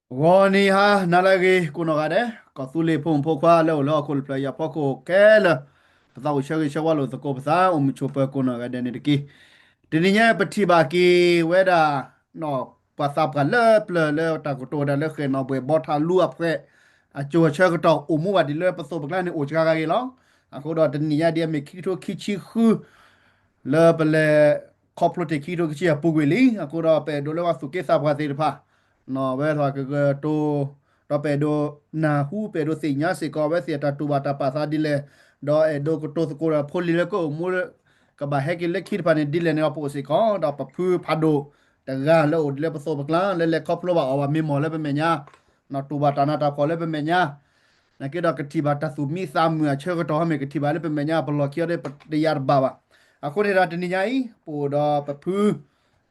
ဂီၤနံၤဟါနၤလၢအဂ့ၤ ကိးနီၢ်ဂၤဒဲး ကီၢ်သူလ့ၤဖိမုၣ်ဖိခွါလၢအိၣ်လၢဟီၣ်ခိၣ်တဖျၢၣ်အံၤအဖီခိၣ်ခဲလၢာ်, ပသးအိၣ်ဆၢဂ့ၤဆၢဝါလိာ်သကိးပသး အိၣ်မုာ်ဆိးပၢၤကိးနီၢ်ဂၤဒဲးန့ၣ်တက့ၢ်. တနံၤညါပထံၣ်ဘၣ်က့ၤဝဲဒၣ် ပှၤသးပှၢ်လၢပျၢၤလၢတၢ်ကတိၤဝဲဒၣ်လၢဃဲၣ်နီၣ်ဘှဲၣ်ဘီထါလူအဖှဲး အစိၤအဆၢကတီၢ်အိၣ်မူဘၣ်ဒံးလၢပသိးပကျါန့ၣ် အိၣ်စှၤဂၤဂ့ၤလီၤ. အဃိဒီးတနံၤညါဒ်အမ့ၢ်ခံကထိခံဆံဃု လၢပလဲၤခီဖျိတ့ၢ်ခံကထိခံဆံအပူၤကွံာ်လံ. အဃိဒီးပအဲၣ်ဒိးလၢပှၤသူၣ်က့သးပှၢ်သ့ၣ်တဖၣ် ဝဲသ့ၣ်ကကတိၤ ဒီးပအဲၣ်ဒိးနၢ်ဟူ ပအဲၣ်ဒိးသ့ၣ်ညါစ့ၢ်ကီး အဝဲသ့ၣ်အတၢ်တူၢ်ဘၣ်တၢ်ပာ်သးဒ်လဲၣ်, ဒီးအဲၣ်ဒိးကတိၤသကိးဒီးဖိလံၤလၢကအိၣ်မူ ကဘၣ်ဟဲက့ၤလၢခံတဖၣ်န့ၣ် ဒ်လဲၣ်န့ၣ်ဒီးပအိၣ်စ့ၢ်ကီး ဒီးပဖုဖးဒိၣ်တဂၤလၢအိၣ်ဒံးလၢပသိးပကျါ လၢလဲၤခီဖျိဘၣ်အီၣ်ဘၣ်မ့ၢ်မီၢ်လၢပမဲာ်ညါ တူၢ်ဘၣ်တၢ်နးတၢ်ဖှီၣ်လၢပမဲာ်ညါ နာ်က့ဒီးကထံၣ်ဘၣ်တၢ်သူၣ်မံသးမုာ်အဆၢကတီၢ်ဟီမ့ၢ်ကထံၣ်ဘၣ်လၢပမဲာ်ညါ ပလီၢ်ခံအီၤဒီးပတယါတဘၣ်ဘၣ်. အဃိန့ၣ်ဒီးတနံၤညါအံၤ ပအိၣ်ဒီး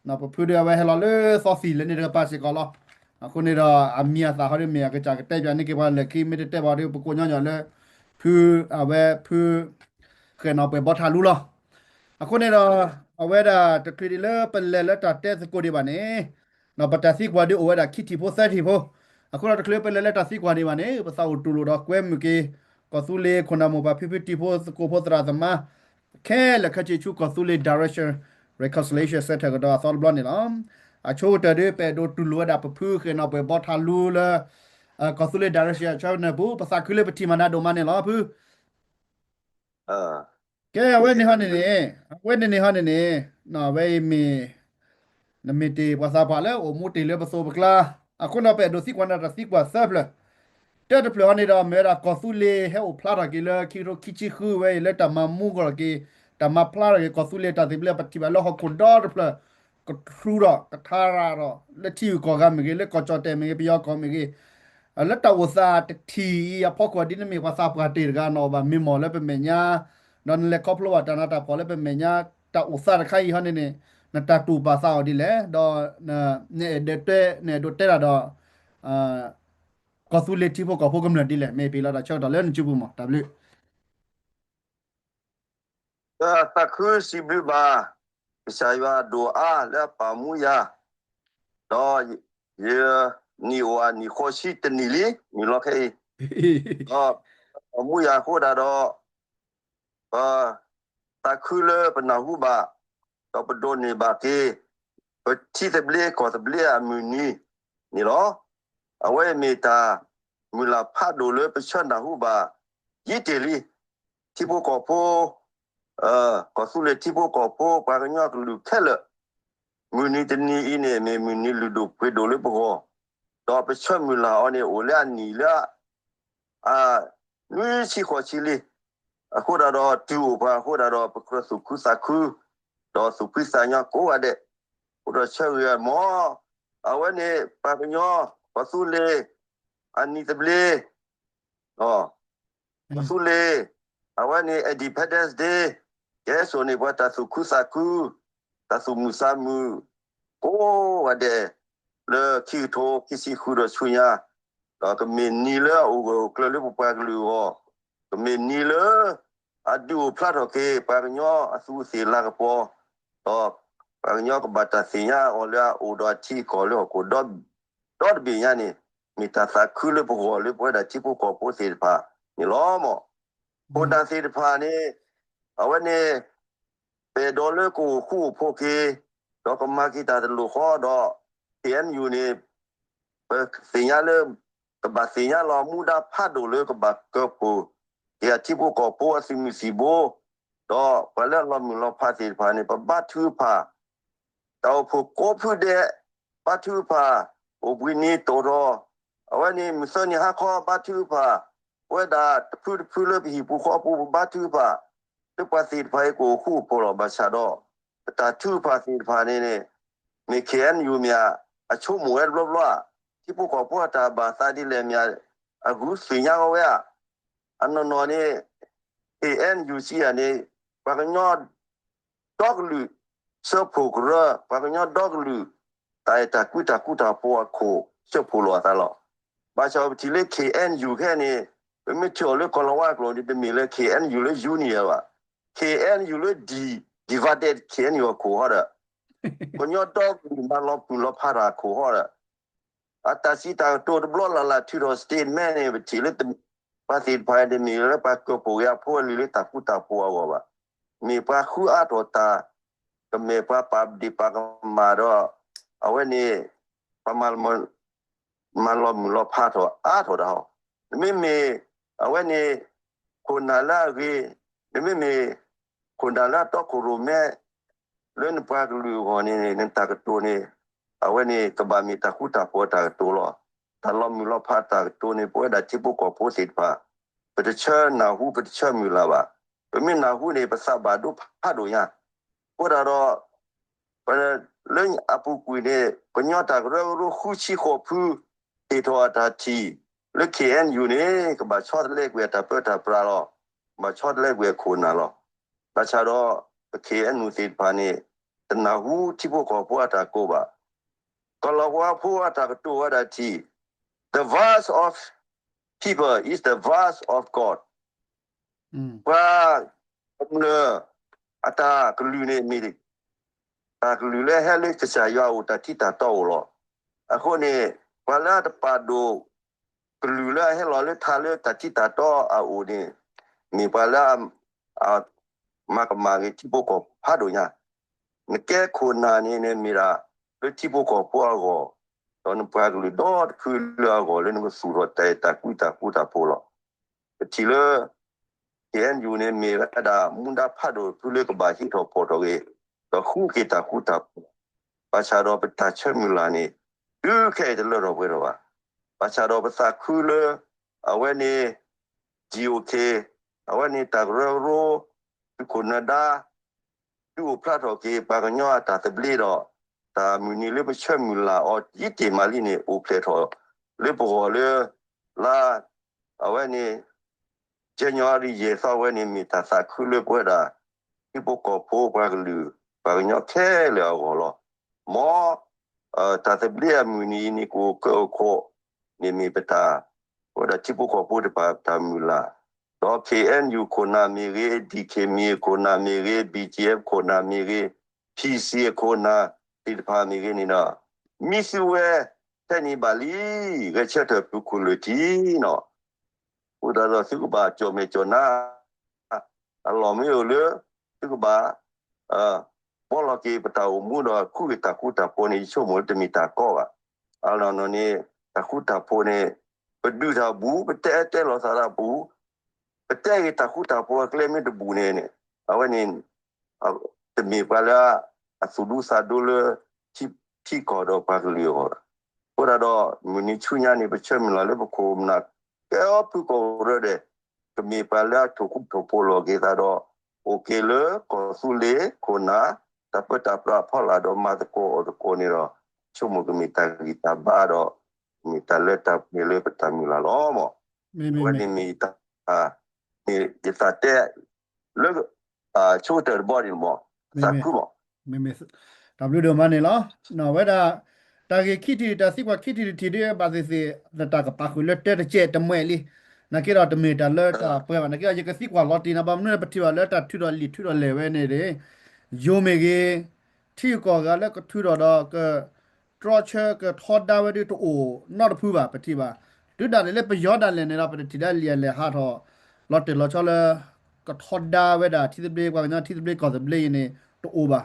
ပဖု ပဖုဒီးအဝဲဟဲလီၤလၢသီသံၣ်လၢန့ၣ်တကပၤစ့ၢ်ကီးလီၤ. အဃိန့ၣ်ဒီးအမံၤအသၣ်ဟီဒီးမ့ၢ်အကစၢ်ကတဲပၠးန့ၢ်က့ၤပှၤလၢခံ မ့ၢ်တတဲဘၣ်ဒီးပကိးညီညီလၢ ဖု အဝဲဖု ဃဲၣ်နီၣ်ဘှဲၣ်ဘီထါလူလီၤ. အဃိန့ၣ်ဒီး အဝဲဒၣ်တချုးဒံးလၢပလဲၤလၢတၢ်တဲသကိးဒံးဘၣ်န့ၣ် ဒီးပတၢ်သံကွၢ်ဒုးအိၣ်ဝဲဒၣ်ခံထံၣ်ဖိသၢထံၣ်ဖိ. အဃိဒီးတချုးပလဲၤလၢတၢ်သံကွၢ်ဒံးဘၣ်န့ၣ် ပသးအိၣ်တူၢ်လိာ်ဒီးကွဲမုာ်က့ၤ ကီၢ်သူလ့ၤခိၣ်နၢ်မိၢ်ပၢ်ဖံဖုတံၤဖိသကိးဖိသရၣ်သမါ ခဲလၢာ်ခဲဆ့ဆူကီၢ်သူလ့ၤ Direction Reconciliation Center ကဒီးအသီတဘျီန့ၣ်လီၤ. အဆိကတၢၢ်ဒုးပအဲၣ်ဒိးတူၢ်လိာ်ဝဲဒၣ်ပဖုဃဲၣ်နီၣ်ဘှဲၣ်ဘီထါလူလၢ ကီၢ်သူလ့ၤ Direction အဆၢကတီၢ်န့ၣ်ပူၤ ပသးခုလၢပထံၣ်မၤနၤဒိၣ်မးန့ၣ်လီၤ ဖု ကဲ အဝဲန့ၣ်ဟီန့ၣ်န့ၣ် အဝဲန့ၣ်န့ၣ်ဟီန့ၣ်န့ၣ် အဝဲအံၤမ့ၢ် နမ့ၢ်တ့ၢ်ပှၤသးပှၢ်လၢအိၣ်မူတ့ၢ်လၢပသိးပကျါ အဃိန့ၣ်ဒီးပအဲၣ်ဒိးသံကွၢ်နၤတၢ်သံကွၢ်သၢဖျၢၣ်, တၢတဖျၢၣ်ဟီန့ၣ်ဒီး မ့ၢ်ဝဲဒၣ်ကီၢ်သူလ့ၤဟဲအိၣ်ဖျါထီၣ်က့ၤလၢခံကထိခံဆံဃုဝဲအံၤ လၢတၢ်မၤမူကီၢ်က့ၤ တၢ်မၤဖျါထီၣ်က့ၤ ကီၢ်သူလ့ၤတၢ်သဘျ့ ပထံၣ်ဘၣ်လၢဟီၣ်ခိၣ်ဒီတဖျၢၣ် ကထြူဒီးကထါရၤဒီး လၢထံဂုၤကီၢ်ဂၤမ့ၢ်ဂ့ၤ လၢကီၢ်ကၠီၣ်တဲၣ်မ့ၢ်ဂ့ၤ ပယီၤကီၢ်မ့ၢ်ဂ့ၤ လၢတၢ်အိၣ်သးတထံၣ်အံၤအဖီခိၣ် ဒ်နမ့ၢ်ပှၤသးပှၢ်တ့ၢ်တဂၤ နအီၣ်ဘၣ်မ့ၢ်မီၢ်လၢပမဲာ်ညါ ဒီးနလဲၤခီဖျိဘၣ်တၢ်နးတၢ်ဖှီၣ်လၢပမဲာ်ညါ တၢ်အိၣ်သးတခါအံၤဟီန့ၣ်န့ၣ် နတၢ်တူၢ်ပာ်သးအီၤဒ်လဲၣ် ဒီး နအဲၣ်ဒိးတဲ နအဲၣ်ဒိးတဲတၢ်ဒီး ကီၢ်သူလ့ၤထံဖိကီၢ်ဖိကမျၢၢ်ဒ်လဲၣ် မ့ၢ်ပ့ၤလီၤတၢ်ဆၢကတီၢ်လၢနစုပူၤမီၢ် တၢ်ဘျုး သးခုစံးဘျုးဘၣ် ကစၢ်ယွၤဒိၣ်အါလၢအပာ်မူယၤ, ဒီးယ နံၣ်အိၣ်အနံၣ်ဃိးဆံတနံၣ်လံ နံၣ်လီၤခဲအံၤ, ဒီးပာ်မူယၤအဃိဒၣ်ဒီး ပသးခုလၢပနၢ်ဟူဘၣ်, ဒီးပဒိးန့ၢ်ဘၣ်က့ၤ ပထံသဘျ့ကီၢ်သဘျ့အမုၢ်နံၤန့ၣ်လီၤ. အဝဲအံၤမ့ၢ်တၢ်မုၢ်လၢ်ဖးဒိၣ်လၢပဆၢနၢ်ဟူဘၣ် ယံာ်တ့ၢ်လံ. ထံဖိကီၢ်ဖိ, ကီၢ်သူလ့ၤထံဖိကီၢ်ဖိ ပှၤကညီကလုာ်ခဲလၢာ်, မုၢ်နံၤတနံၤအံၤန့ၣ် မ့ၢ်မုၢ်နံၤလုၢ်ဒိၣ်ပှ့ၤဒိၣ်လၢပဂီၢ်, ဒီးပဆၢမုၢ်လၢ်အီၤန့ၣ် အိၣ်လၢအနံၣ်လၢ အနွံဆံဃိးဆံလံ. အဃိဒၣ်ဒီး တုၤအိၣ်ပှၤအဃိဒၣ်ဒီး ပကြၢးသူၣ်ခုသးခု, ဒီးသူၣ်ဖှံသးညီကိးဂၤဒဲး, အဃိဒီးဆၢဂ့ၤအမီၢ်, အဝဲန့ၣ် ပှၤကညီ ကီၢ်သူလ့ၤ အနံၣ်သဘျ့ ကီၢ်သူလ့ၤ အဝဲန့ၣ် Independence Day ကဲစိာ်န့ၢ်ပှၤတၢ်သူၣ်ခုသးခု, တၢ်သူၣ်မုာ်သးမုာ် ကိးဂၤဒဲး လၢခံကထိခံဆံဃုဒီးဆူညါ, ဒီးကမ့ၢ်နံၤလၢအအိၣ်ဂၢၢ်အိၣ်ကျၢၤလၢပပှၤကလုာ်အဂီၢ်, ကမ့ၢ်နံၤလၢ အဒုးအိၣ်ဖျါထီၣ်က့ၤ ပှၤကညီအသူးအသ့ၣ်လၤကပီၤ, ဒီးပှၤကညီကဘၣ်တၢ်သ့ၣ်ညါအီၤလၢအအိၣ်ဒီးအထံအကီၢ်လၢဟီၣ်ခိၣ်ဒီ ဒီတဘ့ၣ်ညါန့ၣ် မ့ၢ်တၢ်သးခုလၢပဂီၢ်လၢပဝဲဒၣ်ထံဖိကီၢ်ဖိသ့ၣ်တဖၣ်န့ၣ်လီၤမီၢ်. အဃိတၢ်သ့ၣ်တဖၣ်န့ၣ် အဝဲန့ၣ် ပအဲၣ်ဒိးလၢကအိၣ်ဃူအိၣ်ဖိးက့ၤ, ဒီးကမၤက့ၤတၢ်တလိၣ်ဃီဒီး ခ့ၣ်အဲၣ်ယူၣ်န့ၣ် ပသ့ၣ်ညါလၢ ကဘၣ်သ့ၣ်ညါလီၤမူဒါဖးဒိၣ်လၢကဘၣ်ကၢဖှိၣ်က့ၤအထံဖိကီၢ်ဖိအသုးမုၢ်သံၣ်ဘိ, ဒီးပှၤလၢအလီၤမုၢ်လီၤဖးသ့ၣ်တဖၣ်န့ၣ် ပဘါထုကဖၣ် တၢ်အိၣ်ဖှိၣ်ကိးဖုဒဲး ဘါထုကဖၣ် အိၣ်ဘှံးနံၤတိာ်ထီၣ်, အဝဲန့ၣ်မုၢ်သၢနံၤဟါခီဘါထုကဖၣ်, ပဝဲဒၣ်တဖုတဖုလၢပဟံၣ်ပူၤဃီပူၤ ပဘါထုကဖၣ် လၢပှၤသ့ၣ်တဖၣ်အံၤကအိၣ်ဃူအိၣ်ဖိးလီၤ. ဘၣ်ဆၣ်ဒီး ပတၢ်ထုကဖၣ်သ့ၣ်တဖၣ်န့ၣ်န့ၣ် မ့ၢ် ခ့ၣ်အဲၣ်ယူၣ် မ့ၢ်အဆိကမိၣ်ဝဲတဘျီဘျီဧါ, ထံဖိကီၢ်ဖိအတၢ်ဘၣ်သးဒ်လဲၣ်မ့ၢ် အဂုၤသ့ၣ်ညါဝဲဧါ. အနီၢ်နီၢ်န့ၣ် ခ့ၣ်အဲၣ်ယူၣ် စံးယၤန့ၣ် ပှၤကညီ ဒီကလုာ် စၢဖှိၣ်ကရၢ, ပှၤကညီဒီကလုာ် တၢ်အဲၣ်တၢ်ကွံတၢ်ဃူတၢ်ဖိးအခိၣ် စၢဖှိၣ်လိာ်အသးလီၤ. ဘၣ်ဆၣ်ပထံၣ်လၢ ခ့ၣ်အဲၣ်ယူၣ် ခဲအံၤန့ၣ် ပမ့ၢ်ထံၣ်အီၤလၢကီၢ်လီၤဝါကျိာ်န့ၣ် တမ့ၢ်လၢ ခ့ၣ်အဲၣ်ယူၣ် လၢ union ဘၣ်, ခ့ၣ်အဲၣ်ယူၣ် လၢ divided ခ့ၣ်အဲၣ်ယူၣ် အခိၣ်ဟီဒီး ကညီဒီကလုာ်မၤလီၤပျံၤလီၤဖးတၢ်အခိၣ်ဟီဒီး အတၢ်စံးတၢ်ကတိၤတဘျီလၢ်လၢ်ထုးထီၣ် statement န့ၣ် ပထံၣ်လၢ ပှၤသ့ၣ်တဖၣ်တမ့ၢ်လၢပှၤကၢၢ်ပိာ်က့ၤအဖိအလံၤလၢတၢ်ဃူတၢ်ဖိးအဂီၢ်ဘၣ်. မ့ၢ်ပှၤဃုအါထီၣ်တၢ်, ကမ့ၢ်ပှၤပာ်ဒ့ၣ်ပာ်ကမၣ်ဒီး အဝဲန့ၣ် ပှၤမၤ မၤလီၤမုၢ်လီၤဖးထီၣ်အါထီၣ်တၢ်ဟီ, မ့မ့ၢ် အဝဲန့ၣ် ခိၣ်နၢ်လၢအဂ့ၤ, မ့မ့ၢ် ခိၣ်နၢ်လၢအတီခိၣ်ရိၣ်မဲ လၢနပှၤကလုာ်အဂီၢ်န့ၣ် နတၢ်ကတိၤန့ၣ် အဝဲန့ၣ်ကဘၣ်မ့ၢ်တၢ်ဃူတၢ်ဖိးတၢ်ကတိၤလီၤ. တၢ်လီၤမုၢ်လီၤဖးတၢ်ကတိၤန့ၣ် ပဝဲဒၣ်ထံဖိကီၢ်ဖိသ့ၣ်တဖၣ် ပတဆၢနၢ်ဟူ ပတဆၢမုၢ်လၢ်ဘၣ်. ပမ့ၢ်နၢ်ဟူန့ၣ် ပသးဘၣ်ဒိဖးဒိၣ်ညါ. အဃိသတးဒီး ပ လၢအပူၤကွံာ်န့ၣ် ကညီတၢ်ကရၢကရိဃုဆံဃိးဖု ဟ့ၣ်ထီၣ်အတၢ်ထံၣ် လၢ ခ့ၣ်အဲၣ်ယူၣ် န့ၣ် ကဘၣ်ဆီတလဲကွံာ်အတၢ်ပၢတၢ်ပြးလီၤ. ဘၣ်ဆီတလဲကွံာ်အခိၣ်နၢ်လီၤ. ဘၣ်ဆၣ်ဒီး ပ ခ့ၣ်အဲၣ်ယူၣ် သ့ၣ်တဖၣ်န့ၣ် တနၢ်ဟူထံဖိကီၢ်ဖိအတၢ်ကိးဘၣ်. ကီၢ်လီၤဝါဖိအတၢ်ကတိၤဝဲဒၣ်ထံၣ် The voice of people is the voice of God. ပှၤကမျၢၢ်အတၢ်ကလုၢ်န့ၣ် မ့ၢ်တၢ်ကလုၢ်လၢဟဲလၢကစၢ်ယွၤအအိၣ် တၢ်ထံတၢ်တီအအိၣ်လီၤ. အဃိန့ၣ် ပှၤလၢအတပာ်ဒိၣ် ကလုၢ်လၢအဟဲလီၤလၢထးလၢတၢ်ထံတၢ်တီအအိၣ်န့ၣ် မ့ၢ်ပှၤလၢအ မၤကမၣ်ဂ့ၤထံဖိကီၢ်ဖိဖးဒိၣ်ညါ. နကဲခိၣ်နၢ်န့ၣ် နမ့ၢ်ဒၣ်လၢထံဖိကီၢ်ဖိအဂီၢ်, ဒီးနပှၤကလုာ်ဒီတဖုလၢအဂီၢ် လၢနကသူၣ်ထီၣ်တၢ်အဲၣ်တၢ်ကွံတၢ်ဃူတၢ်ဖိးလီၤ. ပထံၣ်လၢ ခ့ၣ်အဲၣ်ယူၣ် န့ၣ် မ့ၢ်ဝဲဒၣ်မူဒါဖးဒိၣ်တဖုလၢကဘၣ်ဟံးထီၣ်ဖီၣ်ထီၣ်က့ၤ ဒီးဃုက့ၤတၢ်ဃူတၢ်ဖိး, ဘၣ်ဆၣ်ဒီးပတၢ်ဆၢမုၢ်လၢ်န့ၣ် တုၤခဲအံၤတလၢထီၣ်ပှဲၤထီၣ်ဘၣ်. ဘၣ်ဆၣ်ဒီးပသးခုလၢ အဝဲန့ၣ် GOK အဝဲန့ၣ်တၢ်ကရၢကရိ သုးခိၣ်နၢၤဒါ ဒုးအိၣ်ဖျါထီၣ်က့ၤ ပှၤကညီအတၢ်သဘျ့ဒီး တၢ်မုၢ်နံၤလၢပဆၢမုၢ်လၢ်အီၤယံတ့ၢ်မးလံန့ၣ် အိၣ်ဖျဲၣ်ထီၣ်လၢပဂီၢ်လၢ လါ အဝဲန့ၣ် ကၠ့နံၣ်ဝါရံၤ ယဲၢ်သီဝဲန့ၣ် မ့ၢ်တၢ်သးခုလၢပဝဲဒၣ် ထံဖိကီၢ်ဖိပှၤကလုာ် ပှၤကညီခဲလၢာ်အဂီၢ်လီၤ. မ် တၢ်သဘျ့အမုၢ်နံၤအံၤန့ၣ် ကအိၣ်ကၢအိၣ်ခိးန့ၣ်မ့ၢ်ပတၢ် ပဝဲဒၣ်ထံဖိကီၢ်ဖိတဖၣ်တၢ်မုၢ်လၢ်, ဒီး ခ့ၣ်အဲၣ်ယူၣ် ခိၣ်နၢ်မ့ၢ်ဂ့ၤ, DKBA ခိၣ်နၢ်မ့ၢ်ဂ့ၤ, BGF ခိၣ်နၢ်မ့ၢ်ဂ့ၤ, PC အခိၣ်နၢ်သ့ၣ်တဖၣ်မ့ၢ်ဂ့ၤန့ၣ်ဒီး မ့ၢ်သုဝဲထဲန့ၣ်ဘၣ်လံ, ဂဲၤဆၢထၢၣ်ပူၤခိၣ်လၢာ်ထံနီၤ အဃိသတးဒီးသုကဘၣ်ကၠီၣ်မဲာ်ကၠီၣ်နါ အလီၢ်မ့ၢ်အိၣ်လၢ သုကဘၣ် ဘှီလီၤက့ၤပတၢ်အိၣ်မူဒီး ဃုက့ၤတၢ်ဃူတၢ်ဖိးန့ၣ် ယဆိကမိၣ်လၢတမ့ၢ်တၢ်ကီဘၣ်. အလီၢ်န့ၣ် တၢ်ဃူတၢ်ဖိးန့ၣ် ပဒုးတၢ်ဘူး, ပတဲတဲလီၤသးတၢ်ဘူး, ပတဲဂ့ၤတၢ်ဃူတၢ်ဖိးအကျဲမ့ၢ်တဘူးန့ၣ် အဝဲန့ၣ် တမ့ၢ်ပှၤလၢအသူၣ်ဒူသးဒူလၢ ထံကီၢ်ဒီးပှၤကလုာ်အဂီၢ်ဘၣ်. အဃိသတးဒီး မုၢ်နံၤဆူညါန့ၣ် ပဆၢမုၢ်လၢ်လၢပခိၣ်ပနၢ် ကဲအီၤဖုၣ်ကိာ်ကရၢဒဲး ကမ့ၢ်ပှၤလၢအထိၣ်ဃူထိၣ်ဖိးလိာ်က့ၤသးဒီး အိၣ်က့ၤလၢကီၢ်သူလ့ၤခိၣ်နၢ် တၢ်ပၢတၢ်ပြးအဖီလာ်ဒီး မၤသကိးအီၣ်သကိးန့ၣ်ဒီး ဆိကမိၣ်ကမ့ၢ်တၢ်ဂံၢ်တၢ်ဘါဒီး မ့ၢ်တၢ်လၢတၢ်ပှဲၤလၢပတၢ်မုၢ်လၢ်လီၤမး. အဝဲန့ၣ်မ့ၢ်တၢ် မ့ၢ်ယသးတဲ လၢ ဆိကတၢၢ်တဘီန့ၣ်မး သးခုမး. တၢ်ဘျုးဒိၣ်မးန့ၣ်လီၤ. ဝဲဒၣ် တၢ်ဂ့ၢ်ခံထံၣ် တၢ်သံကွၢ်ခံထံၣ်တထံၣ်ဒ်ဘၣ်သ့ၣ်သ့ၣ် နတၢ်ကပာ်ဃုာ်လၢတၢတကဲးတမှဲာ်လံ. နာ်က့ဒီးတမ့ၢ်တၢ်လၢတၢ်ပှဲၤဘၣ်. နာ်က့ဒီးယကသံကွၢ်လီၤတံၢ်န့ၣ် ဘၣ်မနုၤပထံၣ်ဘၣ်လၢတၢ်ထုးထီၣ်လံာ်ထုးထီၣ်လဲၢ်ဝဲန့ၣ် ယိၤမ့ၢ်ဂ့ၤ ထံဂုၤကီၢ်ဂၤလၢကထုးထီၣ်ဒီးက တြီဆၢကထီဒါဝဲဒၣ်တအိၣ်နီတဖုဘၣ် ပထံၣ်ဘၣ်. တုၤဒၣ်လဲာ်လၢပယီၤဒၣ်လဲာ်န့ၣ်ဒီး ပတထံၣ်ဒၣ်လံာ်အလဲၤဟးထီၣ် လီၤတဲာ်လီၤဆီလၢ ကထီဒါဝဲဒၣ်ထံသဘျ့ ပှၤကညီထံသဘျ့ကီၢ်သဘျ့အံၤန့ၣ် တအိၣ်ဘၣ်,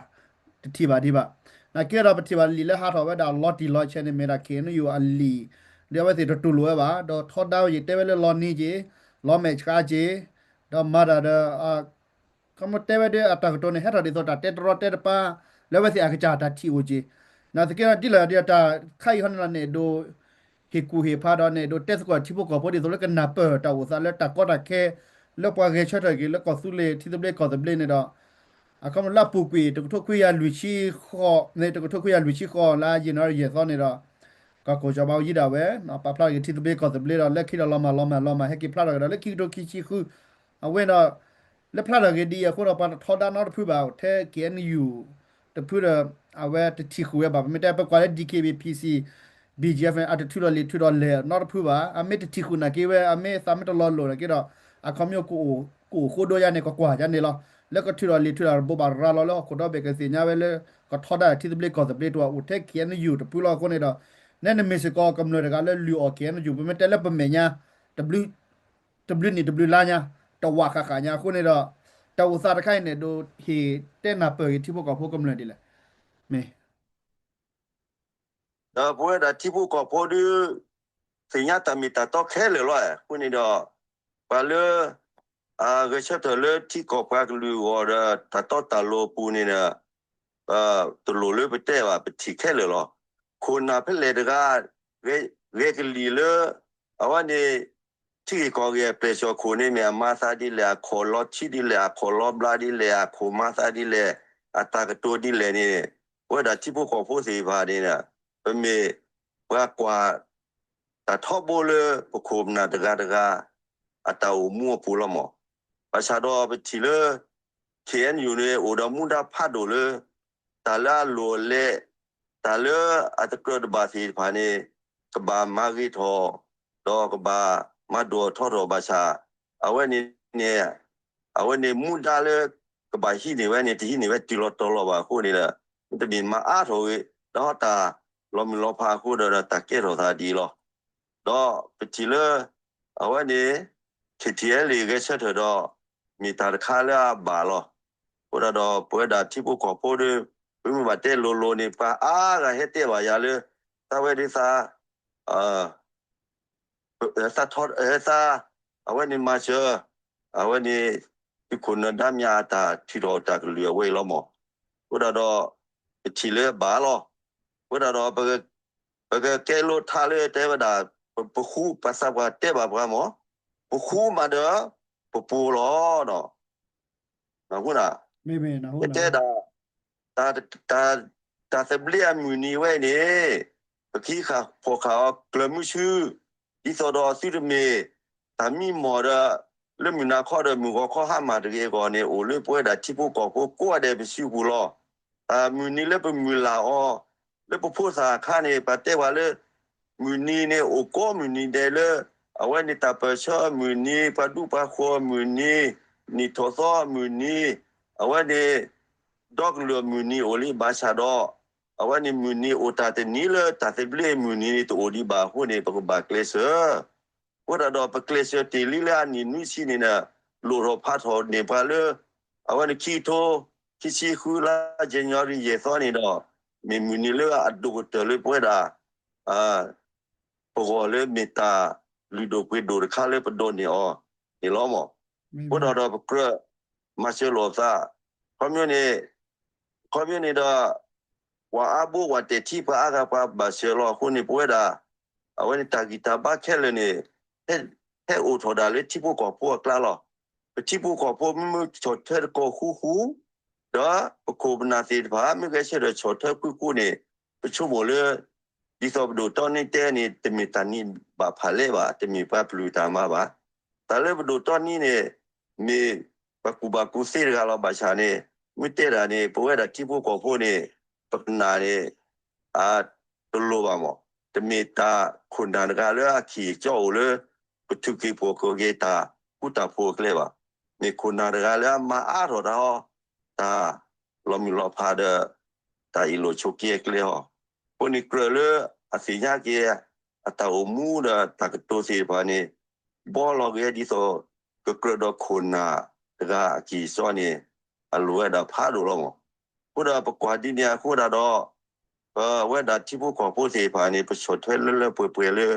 တထံၣ်ဘၣ်ဒံးဘၣ်. နာ်က့ဒီးပထံၣ်ဘၣ်လံာ်လၢဟးထီၣ်ဝဲဒၣ်လီၤတံၢ်လီၤဆဲးန့ၣ် မ့ၢ်ဒၣ် ခ့ၣ်အဲၣ်ယူၣ် အလံာ် ဒီးအဝဲသ့ၣ်တတူၢ်လိာ်ဝဲဘၣ် ဒီးထီဒါဝဲယတဲဝဲလၢလီၤနံၤက့ၤ လီၤမဲာ်ဆှးက့ၤ ဒီးမၤတၢ်ဒီး ခီမ့ၢ်တဲဝဲဒၣ်အတၢ်ကတိၤန့ၣ် ဟဲထီၣ်ဒ်သိးတၢ်တဲတရီတဲတပါ လၢအဝဲသ့ၣ်အကစၢ်တၢ်ထံၣ်အိၣ်က့ၤ. နာ်သက့ဒီးဒ်လဲၣ်ဒ်တၢ်ခါအံၤဟီန့ၣ်ဒီး နဲၣ်ဒိး ဟ့ၣ်ကူၣ်ဟ့ၣ်ဖးဒီးနဲၣ်ဒိးတဲသကိးထံဖိကီၢ်ဖိဒ်သိးလၢကနၢ်ပၢၢ်တၢ်အိၣ်သးလၢတၢ်ကီတၢ်ခဲ လၢပှၤဂဲၤဆၢထၢၣ်က့ၤလၢကီၢ်သူလ့ၤထံသဘျ့ကီၢ်သဘျ့န့ၣ်ဒီး အခီပညီလၢအပူၤကွံာ် တကထိခွံကယၤလွံၢ်ဆံဃိး န့ၣ် တကထိခွံကယၤလွံၢ်ဆံဃိးလါယနူၤအါရံၤယဲၢ်သီန့ၣ်ဒီး ကီၢ်ကိးကၠီၤဘါအိၣ်ယံၤဒၣ်ဝဲ ပာ်ဖျါက့ၤထံသဘျ့ကီၢ်သဘျ့ဒီး လၢခံဒီးလီၤမၢ်လီၤမၢ်လီၤမၢ် ဟဲက့ၤဖျါထီၣ်ကဒီးလၢခံကထိခံဆံဃု အဝဲဒီး လၢဖျါထီၣ်က့ၤဒ်အံၤအဃိဒီး ပှၤတထီဒါနီတဖုဘၣ် ထဲ ခ့ၣ်အဲၣ်ယူၣ် တဖုဒီး အဝဲတထံၣ်ဃုာ်ဝဲဘၣ် ပမ့ၢ်တဲပကွၢ်လၢ DKBA PC BGF န့ၣ် အတထုးထီၣ်လံာ်ထုးထီၣ်လဲၢ်နီတဖုဘၣ် အမ့ၢ်တထံၣ်ဃုာ်နာ်က့ဝဲ အမ့ၢ်သးမ့ၢ်တလီၤလိာ်နာ်က့ဒီး အခီပညီကအိၣ်ဃိဒိယါန့ၣ် ကကွၢ်ယါန့ၣ်လီၤ. လၢကထုးထီၣ်လံာ်ထုးထီၣ်တဘိဘၣ်ရၤလီၤလၢဟီၣ်ခိၣ်ဒီဘ့ၣ်ကသ့ၣ်ညါဝဲလၢ ကထီဒါထံသဘျ့ကီၢ်သဘျ့တအိၣ် အိၣ်ထဲ ခ့ၣ်အဲၣ်ယူၣ် တဖုလီၤအဃိန့ၣ်ဒီး နဲနမ့ၢ်စ့ၢ်ကီးကမျၢၢ်တဂၤလၢလုၢ်အီၣ် KNU ပမ့ၢ်တဲလၢပမဲာ်ညါ တဘျုးနံၣ်တဘျုးလါညါ တဝာ်ဃာ်ဃာ်ညါအဃိန့ၣ်ဒီး တၢ်အိၣ်သးတခါအံၤန့ၣ် ဒိးဟ့ၣ်တဲနၢ်ပၢၢ်ဂ့ၤထံဖိကီၢ်ဖိကမျၢၢ်ဒ်လဲၣ်. မ့ၢ် ဒီးပဝဲဒၣ်ထံဖိကီၢ်ဖိဒုး သ့ၣ်ညါတၢ်မ့ၢ်တၢ်တီခဲလၢာ်လီၤ. အဃိန့ၣ်ဒီး ပှၤလၢ အဂဲၤဆၢထၢၣ်လၢထံကီၢ်ပှၤကလုာ်အဂီၢ်ဒီး တၢ်တီတၢ်လိၤအပူၤန့ၣ်ဒီး တလိၣ်လၢပတဲဘၣ် ပထံၣ်ခဲလၢာ်လီၤ. ခိၣ်နၢ်ဖဲလဲၣ်တဂၤ ဂဲၤကလံၣ်လၢ အဝဲန့ၣ် ထံဂ့ၢ်ကီၢ်ဂ့ၢ်အပျဲၢ်စီၣ်ခိၣ်န့ၣ်မ့ၢ်အမၤသးဒ်လဲၣ်, အခီၣ်လီၤထံဒ်လဲၣ်, အခီၣ်လီၤဘျါဒ်လဲၣ်, အခီၣ်မၤသးဒ်လဲၣ်, အတၢ်ကတိၤဒ်လဲၣ်န့ၣ် ပဝဲဒၣ်ထံဖိကီၢ်ဖိသ့ၣ်တဖၣ်န့ၣ် ပမ့ၢ်ပှၤကွၢ် တၢ်ထီဘိလၢပခိၣ်ပနၢ်တဂၤတဂၤ အတၢ်အိၣ်မူအပူၤလီၤမး. ဘၣ်ဆၣ်ဒီးပထံၣ်လၢ KNU န့ၣ် အိၣ်ဒီးမူဒါဖးဒိၣ်လၢ တၢ်လၢအလိၣ်အလဲ, တၢ်လၢအတကြၢးတဘၣ်သ့ၣ်တဖၣ်န့ၣ် ကဘၣ်မၤဂ့ၤထီၣ် ဒီးကဘၣ်မၤဒိၣ်ထီၣ်ထီၣ်ဘၣ်ဆၣ် အဝဲန့ၣ်န့ၣ် အဝဲန့ၣ်မူဒါလၢ ကဘၣ်ဟံးန့ၢ်ဝဲန့ၣ် တဟံးန့ၢ်ဝဲတုၤလီၤတီၤလီၤဘၣ်အဃိန့ၣ်ဒီး မ့တမ့ၢ်မၤအါထီၣ်ဂ့ၤ ဒီးတၢ်လီၤမုၢ်လီၤဖးအဃိဒီး တၢ်ကဲထီၣ်သးဒ်အံၤလီၤ. ဒီးပထံၣ်လၢ အဝဲန့ၣ် KTLA ဂဲၤဆၢထၢၣ်ဒီး မ့ၢ်တၢ်တခါလၢအဘၣ်လီၤ. အဃိဒၣ်ဒီး ပဝဲဒၣ်ထံဖိကီၢ်ဖိဒီး ပမ့ၢ်ဘၣ်တဲလိၤလိၤန့ၣ် ပှၤအါဂၤဟဲတဲဘၣ်ယၤလၢ သးဝဲဒၣ်သး သးထီ သး အဝဲန့ၣ်မၤစၢၤ အဝဲန့ၣ် သုးခိၣ်နၢၤဒါမြအတၢ်ထုးထီၣ်တၢ်ကလုၢ် အဝဲအံၤလီၤမး. အဃိဒၣ်ဒီး ပထံၣ်လၢအဘၣ်လီၤ. အဃိဒၣ်ဒီး ပကကဲလိထါလၢတဲဝဲဒၣ် ပဃူ ပှၤသးပှၢ်တဲဘၣ်ပှၤမး ပဃူမးဒီး ပပူၤလီၤ. နၢ်ဟူနၤ, ပတဲဒၣ် တၢ်သဘျ့အမုၢ်နံၤဝဲအံၤန့ၣ် ပကဟံးဃာ်ဖီၣ်ဃာ်အီၤကျၢၤမုဆူ ဒ်သိးဒီးသုတမ့ၢ် တၢ်မံမီၢ်ဒီး လၢမုၢ်နၤခီဒီးမုၢ်ဂီၤခီဟါမၢ်တဂ့ၤအဂီၢ်န့ၣ် အိၣ်လၢပဝဲဒၣ်ထံဖိကီၢ်ဖိကိးဂၤဒဲးပစုပူၤလီၤ. တၢ်မုၢ်နံၤလၢပမုၢ်လၢ်အီၤ လၢပဖိသၣ်အခါန့ၣ် ပှၤတဲပှၤလၢ မုၢ်နံၤန့ၣ် အိၣ်ကိးမုၢ်နံၤဒဲးလၢ အဝဲန့ၣ်တၢ်ပၢၢ်ဆၢအမုၢ်နံၤ ပှၤဒူပှၤဃိၤအမုၢ်နံၤ နံၣ်ထီၣ်သီအမုၢ်နံၤ အဝဲန့ၣ် ဒီကလုာ်အမုၢ်နံၤအိၣ်လံဘၣ်ဆၣ်ဒီး အဝဲန့ၣ်မုၢ်နံၤအိၣ်တၢ်တနံၤလၢတၢ်သဘျ့အမုၢ်နံၤန့ၣ် တအိၣ်ဒံးဘၣ်အဃိန့ၣ် ပကဘၣ်ကျဲးစၢး အဃိဒၣ်ဒီးပကျဲးစၢးတ့ၢ်လံလၢအနံၣ်နွံဆံန့ၣ်ဒီး လိၣ်ထီၣ်ဖးထီၣ်န့ၢ်ပှၤလၢ အဝဲန့ၣ်ခံကထိ ခံဆံဃုလါ January ယဲၢ်သီန့ၣ်ဒီး မ့ၢ်မုၢ်နံၤလၢအဒိၣ်ကတၢၢ်လၢပဝဲဒၣ် ပဂီၢ်လၢမ့ၢ်တၢ်လုၢ်ဒိၣ်ပှ့ၤဒိၣ်တခါလၢပဒိးန့ၢ်အီၤန့ၣ်လီၤမး. အဃိဒၣ်ဒီးပကြၢးမၤစၢၤလိာ်သး ခီပညီန့ၣ် ခီပညီန့ၣ်ဒီး ပှၤအါဘိပှၤတဲာ်ထံ ပှၤအါဂၤပှၤဘၣ်စၢၤလီၤအဃိန့ၣ် ပဝဲဒၣ် အဝဲန့ၣ်တၢ်ဂံၢ်တၢ်ဘါခဲလၢာ်န့ၣ် ဟဲအိၣ်ထီၣ်ဒၣ်လၢထံဖိကီၢ်ဖိအကျါလီၤ. ပထံဖိကီၢ်ဖိမ့ၢ်ဆီၣ်ထွဲတကီၢ်ဃူဃူ ဒီးပခိၣ်ပနၢ်သ့ၣ်တဖၣ် မ့ၢ်ဂဲၤဆၢထၢၣ်ဆီၣ်ထွဲဃူဃူန့ၣ် ပဆိကမိၣ်လၢ ဒ်သိးပဒိၣ်တီနံတဲန့ၣ် တမ့ၢ်တၢ်နံၤဘၣ်ဖးလဲဘၣ်, တမ့ၢ်ပှၤပျုၢ်တၢ်မၤဘၣ်. တၢ်လၢပဒိၣ်တီနံန့ၣ် မ့ၢ်ပှၤကူၣ်ဘၣ်ကူၣ်သ့တဂၤလီၤ. ဘၣ်ဆၣ်န့ၣ် မ့ၢ်တဲဒၣ်န့ၣ် ပဝဲဒၣ်ထံဖိကီၢ်ဖိန့ၣ် ပကနၣ်န့ၣ် တလိၤဘၣ်မး. တမ့ၢ်တၢ်ခိၣ်နၢ်တဂၤလၢအခံးအကၠီအိၣ်လၢ ပထုးက့ၤဖှီၣ်က့ၤတၢ်ဃူတၢ်ဖိးအကျဲဘၣ်. မ့ၢ်ခိၣ်နၢ်တဂၤလၢအမၤအါထီၣ်တၢ်အီၤ တၢ်လီၤမုၢ်လီၤဖးဒီး တၢ်အ့ၣ်လိာ်ဆိးက့အကျဲအီၤ. အဃိန့ၣ်ကြၢးလၢအသ့ၣ်ညါက့ၤ အတၢ်အိၣ်မူဒီးတၢ်ကတိၤသ့ၣ်တဖၣ်န့ၣ် ဘီလီၤက့ၤဒ်သိး ကကြၢးဒီးခိၣ်နၢ်တဂၤအကံၢ်အစီန့ၣ် အလိၣ်ဝဲဒၣ်ဖးဒိၣ်လီၤမး. အဃိဒီးပကွၢ်ဒ်န့ၣ်အဃိဒၣ်ဒီး ပဝဲဒၣ်ထံဖိကီၢ်ဖိသ့ၣ်တဖၣ်န့ၣ် ပဆီၣ်ထွဲလၢလၢပှဲၤပှဲၤလၢ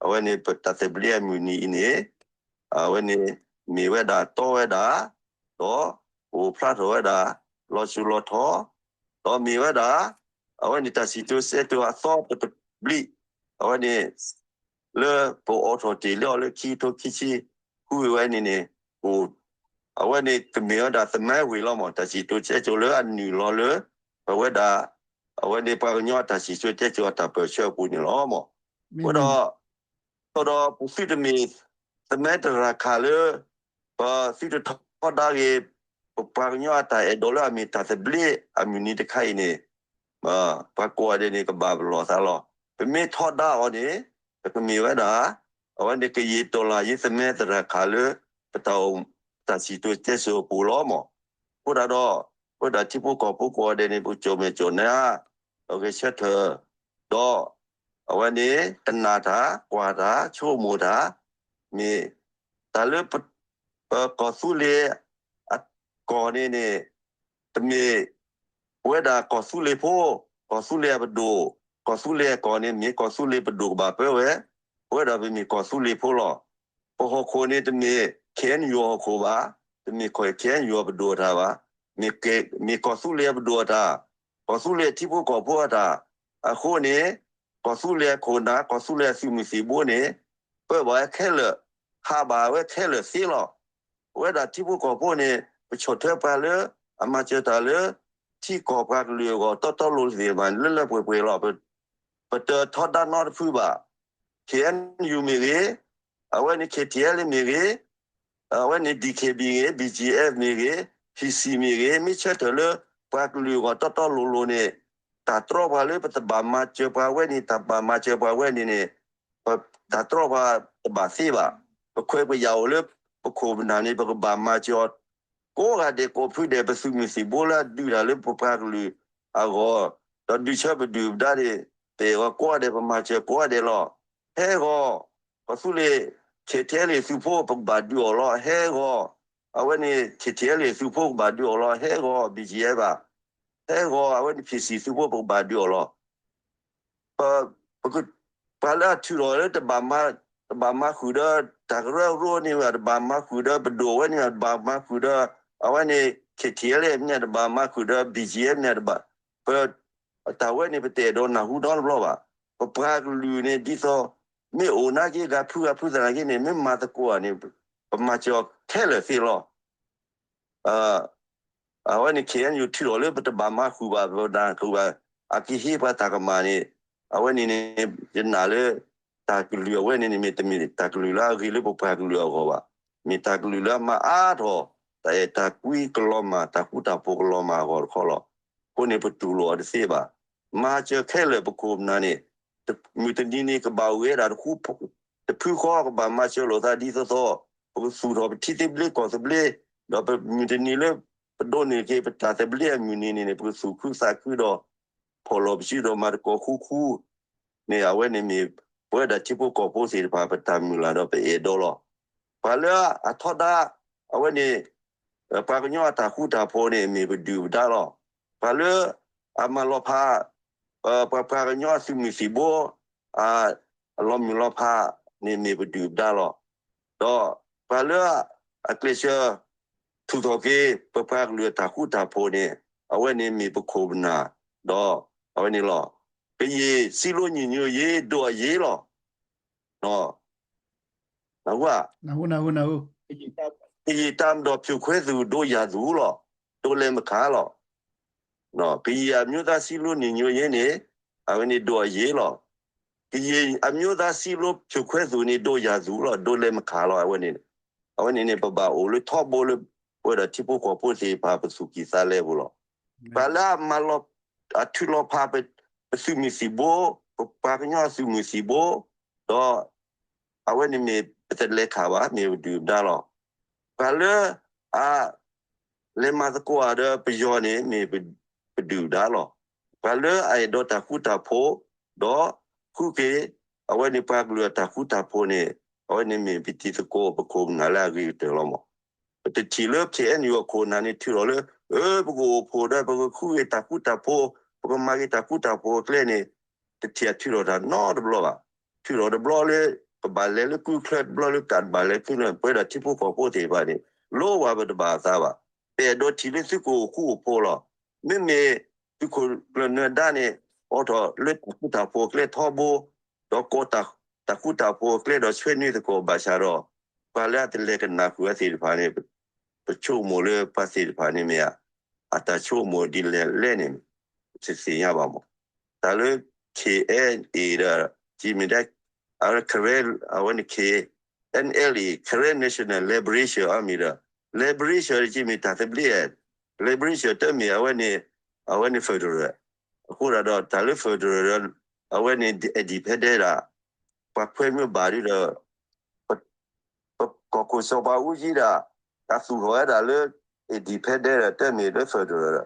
အဝဲန့ၣ်ပတၢ်သဘျ့အမုၢ်နံၤအံၤန့ၣ် အဝဲန့ၣ်မ့ၢ်ဝဲဒၣ်တီဝဲဒၣ် ဒီးအိၣ်ဖျါထီၣ်ဝဲဒၣ် လီၤစိၤလီၤထီ ဒီးမ့ၢ်ဝဲဒၣ် အဝဲန့ၣ်တၢ်စံၣ်စိၤတဲစိၤအသီတဘျံး အဝဲန့ၣ် လၢပအိးထီၣ်တ့ၢ်လံအီၤလၢခံကထိခံဆံဃုဝဲန့ၣ်န့ၣ် အိၣ် အဝဲန့ၣ်ကမ့ၢ်ဝဲဒၣ် သမိုင်းဝင် လီၤမး တၢ်စံၣ်စိၤတဲစိၤလၢအနုာ်လီၤလၢ ပဝဲဒၣ် အဝဲန့ၣ်ပှၤကညီအတၢ်စံၣ်စိၤတဲစိၤအတၢ်ပၢၢ်ဆၢအပူၤန့ၣ်လီၤမး. အဃိဒီး အဃိဒီးပသုတမ့ၢ် သမိုင်း သရၣ်ခၣ်လၢ ပသုတထီဒါက့ၤ ပပှၤကညီအတၢ်အဲၣ်ဒိးလၢအမ့ၢ်တၢ်သဘျ့အမုၢ်နံၤတခါအံၤန့ၣ် ပှၤကိးဂၤဒဲးန့ၣ် ကဘၣ်ပလီၢ်သးလီၤ. ပမ့ၢ်ထီဒါအီၤန့ၣ် ပကမ့ၢ်ဝဲဒၣ် အဝဲန့ၣ်ကယံာ်တီၢ်လၢ်ယံာ် သမိုင်းသရၣ်ခၣ်လၢ ပတၢ်အိၣ် တၢ်စံၣ်စိၤတဲစိၤအပူၤလီၤမး. အဃိဒၣ်ဒီး အဝဲဒၣ်ထံဖိကီၢ်ဖိကိးဂၤဒဲးန့ၣ် ပကၠိၣ်မဲာ်ကၠိၣ်နါ ဒီးဂဲၤဆၢထၢၣ် ဒီး အဝဲန့ၣ် ကနၣ်တၢ် ကွၢ်တၢ် ဆိကမိၣ်တၢ် မ့ၢ်တၢ်လၢ ပကီၢ်သူလ့ၤအကီၢ်န့ၣ်န့ၣ် တမ့ၢ် ပဝဲဒၣ်ကီၢ်သူလ့ၤဖိ, ကီၢ်သူလ့ၤအပဒိၣ်, ကီၢ်သူလ့ၤအကီၢ်န့ၣ် မ့ၢ်ကီၢ်သူလ့ၤပဒိၣ်ကဘၣ်ပၢဝဲ, ပဝဲဒၣ်ပမ့ၢ်ကီၢ်သူလ့ၤဖိလီၤ. ပဟီၣ်ခိၣ်န့ၣ်တမ့ၢ် ခ့ၣ်အဲၣ်ယူၣ်ဟီၣ်ခိၣ်ဘၣ်, တမ့ၢ်ခ့ၣ်အဲၣ်ယူၣ်အပဒိၣ်အတၢ်ဘၣ်, မ့ၢ်ကီၢ်သူလ့ၤအပဒိၣ်အတၢ်, ကီၢ်သူလ့ၤထံဖိကီၢ်ဖိအတၢ်, အဃိန့ၣ် ကီၢ်သူလ့ၤအခိၣ်နၢ် ကီၢ်သူလ့ၤအသုးမုၢ်သံၣ်ဘိန့ၣ် ပၢဘၣ်ဝဲခဲလၢာ်, ဟးဘၣ်ဝဲခဲလၢာ်သ့လီၤ. ပဝဲဒၣ်ထံဖိကီၢ်ဖိန့ၣ် ပဆီၣ်ထွဲပှၤလၢ အမၤစၢၤတၢ်လၢ ထံကီၢ်ပှၤကလုာ်အဂီၢ် တီတီလိၤလိၤသ့ၣ်တဖၣ်န့ၣ် လၢလၢပှဲၤပှဲၤလီၤ. ပတထီဒါနီတဖုဘၣ်. ခ့ၣ်အဲၣ်ယူၣ်မ့ၢ်ဂ့ၤ, အဝဲန့ၣ် ခ့ၣ်ထံၣ်အဲလ်အ့ မ့ၢ်ဂ့ၤ, အဝဲန့ၣ် ဒံၣ်ခ့ၣ်ဘံၣ်ဂ့ၤ, ဘံၣ်ကၠံၣ်အဲၣ်မ့ၢ်ဂ့ၤ, ဖံၣ်စံၣ်မ့ၢ်ဂ့ၤ, မ့ၢ်ဆၢထၢၣ်လၢ ပှၤကလုာ်အဂီၢ်တီတီလိၤလိၤန့ၣ် တၢ်တြီပှၤလၢပတဘၣ်မၤစၢၤပှၤဝဲန့ၣ် တၢ်ဘၣ်မၤစၢၤပှၤဝဲန့ၣ်န့ၣ် တၢ်တြီပှၤတဘၣ်သ့ဘၣ်. ပခွဲးပယာ်အိၣ်လၢပခိၣ်ပနၢ်န့ၣ် ပကဘၣ်မၤစၢၤအီၤ ကိးဂၤဒဲးကိးဖုဒဲး ပသုးမုၢ်သံၣ်ဘိလၢအဒုးတၢ်လၢပပှၤကလုာ်အဂီၢ်, ဒီးဒုးဆၢပဒုၣ်ပဒါန့ၣ် ပအဲၣ်ဂီၤကိးဂၤဒဲး ပမၤစၢၤကိးဂၤဒဲးလီၤ. ဟဲဂီၤ ကီၢ်သူလ့ၤ ခ့ၣ်ထံၣ်အဲလ်အ့ သုးဖိ ပကဘၣ်ဒုးအီၤလီၤ. ဟဲဂီၤ အဝဲန့ၣ် ခ့ၣ်ထံၣ်အဲလ်အ့ သုးဖိ ပကဘၣ်ဒုးအီၤလီၤ. ဟဲဂီၤ ဘံၣ်ကၠံၣ်အဲၣ်ဘၣ်, ဟဲဂီၤ အဝဲန့ၣ် ဖံၣ်စံၣ်သုးဖိ ပကဘၣ်ဒုးအီၤလီၤ. ပှၤလၢအထုးထီၣ်လၢ တဘၣ်မၤဃုာ်ဒီး တၢ်ကရၢကရိန့ၣ် တဘၣ်မၤဃုာ်ဒီးပဒိၣ်ဝဲန့ၣ် တဘၣ်မၤဃုာ်ဒီး အဝဲန့ၣ် ခ့ၣ်ထံၣ်အဲလ်အ့ မ့ၢ် တဘၣ်မၤဃုာ်ဒီး ဘံၣ်ကၠံၣ်အဲၣ် မ့ၢ် တဘၣ်, ပ တၢ်ဝဲန့ၣ် ပတအဲၣ်ဒိးနၢ်ဟူနီတဘျီဘၣ်. ပပှၤကလုာ်န့ၣ် ဒ်သိး မ့ၢ်အိၣ်နာ်က့ ဂၤဖုဂၤဖုသနာ်က့န့ၣ် မ့ၢ်မၤသကိးဧါန့ၣ် ပမၤစၢၤအီၤခဲလၢာ်သ့လီၤ. အဝဲန့ၣ် ခ့ၣ်အဲၣ်ယူၣ် ထုးထီၣ်လၢပတဘၣ်မၤဃုာ်ဘၣ် ပနၢ်ဟူဘၣ် အကဟ့ၣ်ပှၤတၢ်ကမၣ်န့ၣ် အဝဲန့ၣ်န့ၣ် ယနာ်လၢ တၢ်ကလုၢ်အဝဲန့ၣ်န့ၣ် မ့ၢ်တမ့ၢ်တၢ်ကလုၢ်လၢအဂ့ၤလၢပပှၤကလုာ်အဂီၢ်ဘၣ်. မ့ၢ်တၢ်ကလုၢ်လၢအမၤအါထီၣ် တၢ်အဲၣ်တၢ်ကွံကလီၤမၢ် တၢ်ဃူတၢ်ဖိးကလီၤမၢ်အဂီၢ်တခီလီၤ. အဃိန့ၣ် ပတူၢ်လိာ်အီၤတသ့ဘၣ်. မၤစၢၤခဲလၢာ်ပခိၣ်ပနၢ်န့ၣ် မုၢ်တနံၤန့ၣ် ကဘၣ်အိၣ်ဂ့ၤဒၣ်တဃူ တဖုဃီ ကဘၣ်မၤစၢၤလိာ်သးဒ်သိးသိး ပကသူၣ်ထီၣ်ပထံသဘျ့ကီၢ်သဘျ့, ဒီးမုၢ်တနံၤလၢ ပဒိးန့ၢ်က့ၤပတၢ်သဘျ့အမုၢ်နံၤန့ၣ်န့ၣ် ပကသူၣ်ခုသးခုဒီး ဖီၣ်လီၤပစုဒီးမၤသကိးဃူဃူ န့ၣ် အဝဲန့ၣ်မ့ၢ် ပဝဲဒၣ်ထံဖိကီၢ်ဖိသ့ၣ်တဖၣ် ပတၢ်မုၢ်လၢ်ဒီးပအဲၣ်ဒိးလီၤ. ပှၤလၢအထီဒါ အဝဲန့ၣ် ပှၤကညီအတၢ်ဃူတၢ်ဖိးန့ၣ် မ့ၢ်ပဒုၣ်ပဒါလီၤ. ပှၤလၢအမၤလီၤဖး ပပှၤကညီအသုးမုၢ်သံၣ်ဘိ အလီၤမုၢ်လီၤဖးန့ၣ် မ့ၢ်ပဒုၣ်ပဒါလီၤ. ဒီးပှၤလၢအကျဲးစၢး ထုးထီၣ်က့ၤ ပပှၤကလုာ်အတၢ်ဃူတၢ်ဖိးန့ၣ် အဝဲန့ၣ်မ့ၢ်ပခိၣ်ပနၢ် ဒီးအဝဲန့ၣ်လီၤ. ကရင်စည်းလုံးညီညွတ်ရေး ဒိၣ်အရေးလီၤ. ကရင်တပ်မတော်ဖြိုခွဲသူ ဒိၣ်ယၤသူလီၤ. ဒိၣ်လဲၣ်မခးလီၤ. ကရင်အမျိုးသားစည်းလုံးညီညွတ်ရေးန့ၣ် အဝဲန့ၣ်ဒိၣ်အရေးလီၤ. ကရင်အမျိုးသားစည်းလုံးဖြိုခွဲသူန့ၣ် ဒိၣ်ယၤသူလီၤ. ဒိၣ်လဲၣ်မခးလီၤ. အဝဲန့ၣ် အဝဲန့ၣ်န့ၣ် ပဘၣ်အိၣ်လၢထီဘိလၢ ပဝဲဒၣ်ထံဖိကီၢ်ဖိသ့ၣ်တဖၣ် ပသူၣ်ကံၢ်သးလဲပူၤလီၤ. ပှၤလၢအမၤလီၤ အထုးလီၤဖး ပသုးမုၢ်သံၣ်ဘိ ပပှၤကညီအသုးမုၢ်သံၣ်ဘိ ဒီး အဝဲန့ၣ်မ့ၢ်ပတလဲၤခးဘၣ် မ့ၢ်ပဒုၣ်ပဒါလီၤ. ပှၤလၢအ လဲၤမၤသကိးတၢ်ဒီးပယီၤန့ၣ် မ့ၢ်ပဒုၣ်ပဒါလီၤ. ပှၤလၢအအဲၣ်ဒိးတၢ်ဃူတၢ်ဖိး ဒီးဃုက့ၤ အဝဲန့ၣ်ပှၤကလုာ်အတၢ်ဃူတၢ်ဖိးန့ၣ် အဝဲန့ၣ်မ့ၢ်ပတံၤသကိး ပခိၣ်ပနၢ်လၢအဂ့ၤကတၢၢ်လီၤမး. ပတထံၣ်လၢ ခ့ၣ်အဲၣ်ယူၣ်အခိၣ်နၢ်န့ၣ် ထုးထီၣ်လၢ အၢ ပကအိၣ်ဖှိၣ်ဒီး ပကဃုက့ၤတၢ်ဃူတၢ်ဖိး ပကမၤက့ၤတၢ်ဃူတၢ်ဖိးအကျဲန့ၣ် တထံၣ်အထုးထီၣ်တၢ်နီတဘျီဘၣ်. ထုးထီၣ်တဘျီလၢ ပဘၣ်လဲၤလၢကုချၢ တဘျီလၢကးဘၣ်လဲၤကုချၢ ပဝဲဒၣ်ထံဖိကီၢ်ဖိသ့ၣ်တဖၣ်န့ၣ် လိၣ်ဝဲပတဘၣ်အသးဘၣ်. ပအဲၣ်ဒိးထံၣ်လၢသုကအိၣ်ဃူအိၣ်ဖိးလီၤ. မ့မ့ၢ်သုးခိၣ်ကျၢၢ်နၢၤဒါန့ၣ် အိးထီၣ်လၢတၢ်ဃူတၢ်ဖိးအကျဲထီဘိ ဒီးကိးတၢ်ဃူတၢ်ဖိးအကျဲဒီးဆွဲနွံသကိးဘၣ်ဆၣ်ဒီး ပှၤလၢအတလဲၤကနၣ်ဃုာ်အသ့ၣ်တဖၣ်န့ၣ် ပဆိကမိၣ်လၢပှၤသ့ၣ်တဖၣ်န့ၣ်မ့ၢ် အတၢ်ဆိကမိၣ်ဒ်လဲၣ်လဲၣ်န့ၣ် တသ့ၣ်ညါဘၣ်မး. တၢ်လၢ ခ့ၣ်အဲၣ်အ့ၣ် ဒီး ကမ့ၢ်ဒၣ် အဝဲ Karen အဝဲန့ၣ် ခ့ၣ်အဲၣ်အ့ၣ် Karen National Liberation Army ဒီး Liberation ကမ့ၢ်တၢ်သဘျ့ Liberation တမ့ၢ်အဝဲန့ၣ် အဝဲန့ၣ် federal အဃိသတးဒီး တၢ်လၢ federal ဒီး အဝဲန့ၣ် independent ဒၣ် ပှၤခွဲးမ့ၢ်ဘၣ်ဒ်ဒီး ပကီၢ်ခိၣ်စီၤပၤအူကၠံဒီး တၢ်သူၣ်ထီၣ်ဝဲဒၣ်လၢ independent ဒီး တမ့ၢ်လၢ federal ဒီး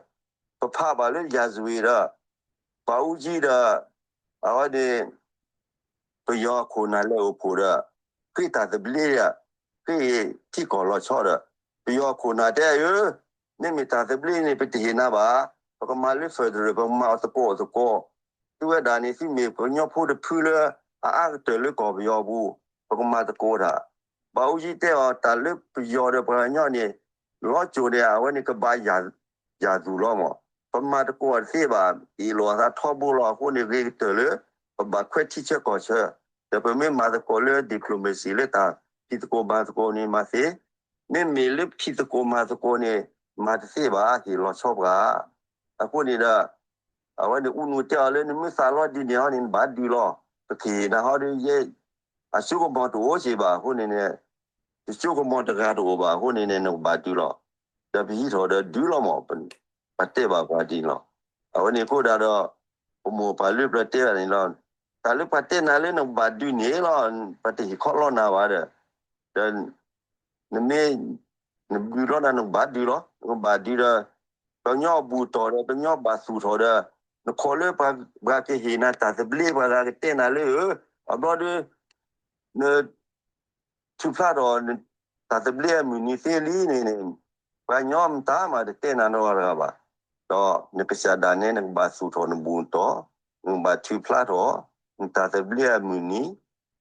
ပဖးဘၣ်လၢ ရာဇဝင် ဒီး ပှၤအူကၠံဒီး အဝဲန့ၣ် ပယီၤခိၣ်နၢ်လဲၤအိၣ်ဖှိၣ်ဒီး ဃ့တၢ်သဘျ့ဒီး ဃ့ထံကီၢ်လီၤဆီဒီး ပယီၤခိၣ်နၢ်တဲဧၢ, မ့မ့ၢ်တၢ်သဘျ့န့ၣ် ပတဟ့ၣ်နၤဘၣ်, ပကမၤလၢ federal ပကမၤအီၤသကိးသကိး, သုဝဲဒၣ်န့ၣ် သုမ့ၢ်ပှၤကညီဖိတဖုလၢ အအါကတၢၢ်လၢကီၢ်ပယီၤပူၤ, ပကမၤသကိးတၢ်, ဘၣ်အူကၠံတဲအီၤ တၢ်လၢပယီၤဒီးပှၤကညီန့ၣ် လီၤစိၤန့ၣ် အဝဲန့ၣ်ကဘၣ်ယၢ်သူၣ်လီၤမး, ပမၤသကိးတသ့ဘၣ်, အ့ၣ်လိာ်အသးထီဘိလီၤ, အဃိန့ၣ်ဂ့ၤကတၢၢ်လၢ ပဘၣ်ခွဲးထံဆၢကီၢ်ဆၢ, ဒီးပမ့ၢ်မၤသကိးလၢ diplomacy လၢတၢ်ဖံးသကိးမၤသကိးန့ၣ်မၤသ့, မ့မ့ၢ်လၢဖံးသကိးမၤသကိးန့ၣ် မၤတသ့ဘၣ်, ဟ့ၣ်လီၤဆီပှၤ အဃိန့ၣ်ဒီး အဝဲန့ၣ် ဦးနု တဲအီၤလၢ နမ့ၢ်သးလီဒ်န့ၣ်ဟီန့ၣ် နဘၣ်ဒုးလီၤ, ပကဟ့ၣ်နၤဟီဒီး ယဲ အစိကမီၤတအိၣ်စ့ၢ်ဘၣ်, အဃိန့ၣ်န့ၣ် တစိကမီၤတဂၤတအိၣ်ဘၣ်, အဃိန့ၣ်န့ၣ် နကဘၣ်ဒုးလီၤ, ဒီးပဟံးထီၣ်ဒီးဒုးလီၤမး, ပှၤတဲဘၣ်ပှၤဒ်န့ၣ်လီၤ. အဝဲန့ၣ်အဃိဒၣ်ဒီး ပမိၢ်ပၢ်လၢပျၢၤတဲဘၣ်န့ၣ်လီၤ, တၢ်လၢပှၤတဲနၤလၢနကဘၣ်ဒုးန့ၣ်လီၤ, ပှၤတဟ့ၣ်ခီလီနၤဘၣ်ဒီး ဒီး နမ့ၢ် နဒုးလီၤနၤ နကဘၣ်ဒုးလီၤ, နကဘၣ်ဒုးဒီး ကညီဘူၣ်တီၢ်ဒီး ကညီဘၣ်သူၣ်ထီၣ်ဒီး နခိးလၢပှၤကဟ့ၣ်နၤတၢ်သဘျ့ ပှၤဂၤကတဲနၤလၢ အဘျီဒီး န ထုးဖျါထီၣ် တၢ်သဘျ့အမုၢ်နံၤသ့လံန့ၣ်န့ၣ် ပှၤကညီမတၤမးတတဲနၤနီတဂၤဘၣ်. ဒီးနကစၢ်ဒၣ်နဲ နကဘၣ်သူၣ်ထီၣ်နဘူၣ်နတီၢ်, နကဘၣ်ထုးဖျါထီၣ် နတၢ်သဘျ့အမုၢ်နံၤ,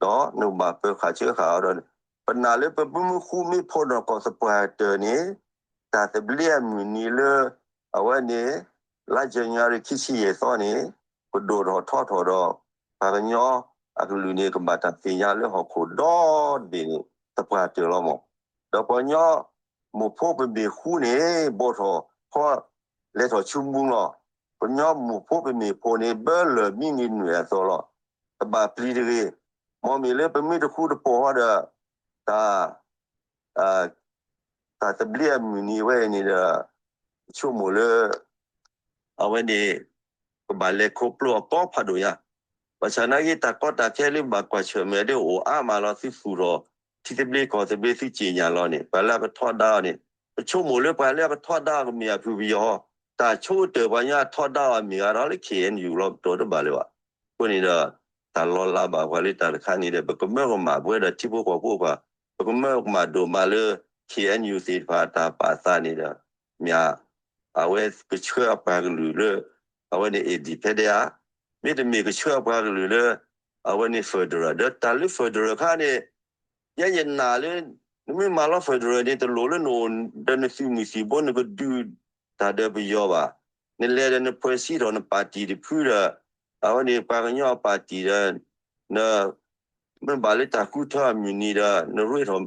ဒီးနကဘၣ်ပၢၤဃာ်ဆှၢဃာ်အီၤဒီး ပနာ်လၢပမ့ၢ်ဃူမ့ၢ်ဖိးနီၢ်ကီၢ်သပှၢ်ကတၢၢ်န့ၣ် တၢ်သဘျ့အမုၢ်နံၤလၢ အဝဲန့ၣ် လါယနူၤအါရံၤ ခံဆံယဲၢ်သီန့ၣ် ပဒိၣ်ထီၣ်ထီထီၣ်ဒီး ပှၤကညီအကလုာ်န့ၣ် ကဘၣ်တၢ်သ့ၣ်ညါလၢဟီၣ်ခိၣ်ဒီဘ့ၣ်န့ၣ် သပှၢ်ကတၢၢ်လီၤမး. ဒီးပှၤကညီမိၢ်ဖိပမ့ၢ်ဃူန့ၣ် ဘီၣ်ထီၣ်ခီ လဲၤထီၣ်ဆူမူလီၤ. ပှၤကညီမိၢ်ဖိပမ့ၢ်ဖိးန့ၣ် ဘၢလၢာ်မံန့ၢ်နွံအသိးလီၤ. တဘၣ်ပျံၤတဂ့ၤ. မ်မ့ၢ်လၢပမ့ၢ်တဃူတဖိးဃီဒီး တၢ် တၢ်သဘျ့အမုၢ်နံၤဝဲအံၤန့ၣ်ဒီး ပဆိကမိၣ်လၢ အဝဲန့ၣ် ကဘၣ်လဲၤခီဖျိအကီဖးဒိၣ်ညါ, ဘၣ်ဆၣ်နာ်က့ တၢ်ကီတၢ်ခဲလၢဘၣ်ကွၢ်ဆၢၣ်မဲာ်ဒ်အိၣ်အါမးလီၤ. သုသူၣ်ထီၣ်ထံသဘျ့ကီၢ်သဘျ့ သုစ့ၣ်ညါလီၤန့ၣ် ပှၤလၢအကထီဒါအီၤန့ၣ် ပဆိကမိၣ်လၢပှၤလၢအကထီဒါအီၤကမ့ၢ်အဖုပယီၤ, တၢ်ဆိကတၢၢ်ပှၤကညီအထီဒါအီၤမ့ၢ်ဂ့ၤဒီးလၢ ခ့ၣ်အဲၣ်ယူၣ်လီၤ ပတီၢ်တဘၣ်လၢၤဘၣ်. အဃိန့ၣ်ဒီး တၢ်လီၤလးဘၣ်ပှၤလၢတၢ်တခါန့ၣ်ဒီး ပကမၢကမၣ်ပဝဲဒီးထံဖိကီၢ်ဖိပှၤ, ပကမၢကမၣ်ဒိၣ်မးလၢ ခ့ၣ်အဲၣ်ယူၣ်သ့ၣ်တဖၣ်အတၢ်ပာ်သးန့ၣ်ဒီး မ့ၢ် အဝဲကဆှၢအပှၤကလုာ်လၢ အဝဲန့ၣ် independent ဧါ, မ့တမ့ၢ်ကဆှၢအပှၤကလုာ်လၢ အဝဲန့ၣ် federal ဒီးတၢ်လၢ federal ခါန့ၣ် ယဲယနာ်လၢ နမ့ၢ်မၤလီၤ federal န့ၣ် တလိၣ်လၢနအိၣ်ဒီးနသုးမုၢ်သံၣ်ဘိ နကဒုးတၢ်ဒီးပယီၤဘၣ်. နလဲၤဒီးနဖှဲးစံးထီၣ်နပၣ်တံၣ်တဖုဒီး အဝဲန့ၣ်ပှၤကညီအပၣ်တံၣ်ဒီး န မ့ၢ်ဘၣ်လၢတၢ်ဃုထၢအမုၢ်နံၤဒီး နရ့ထီၣ်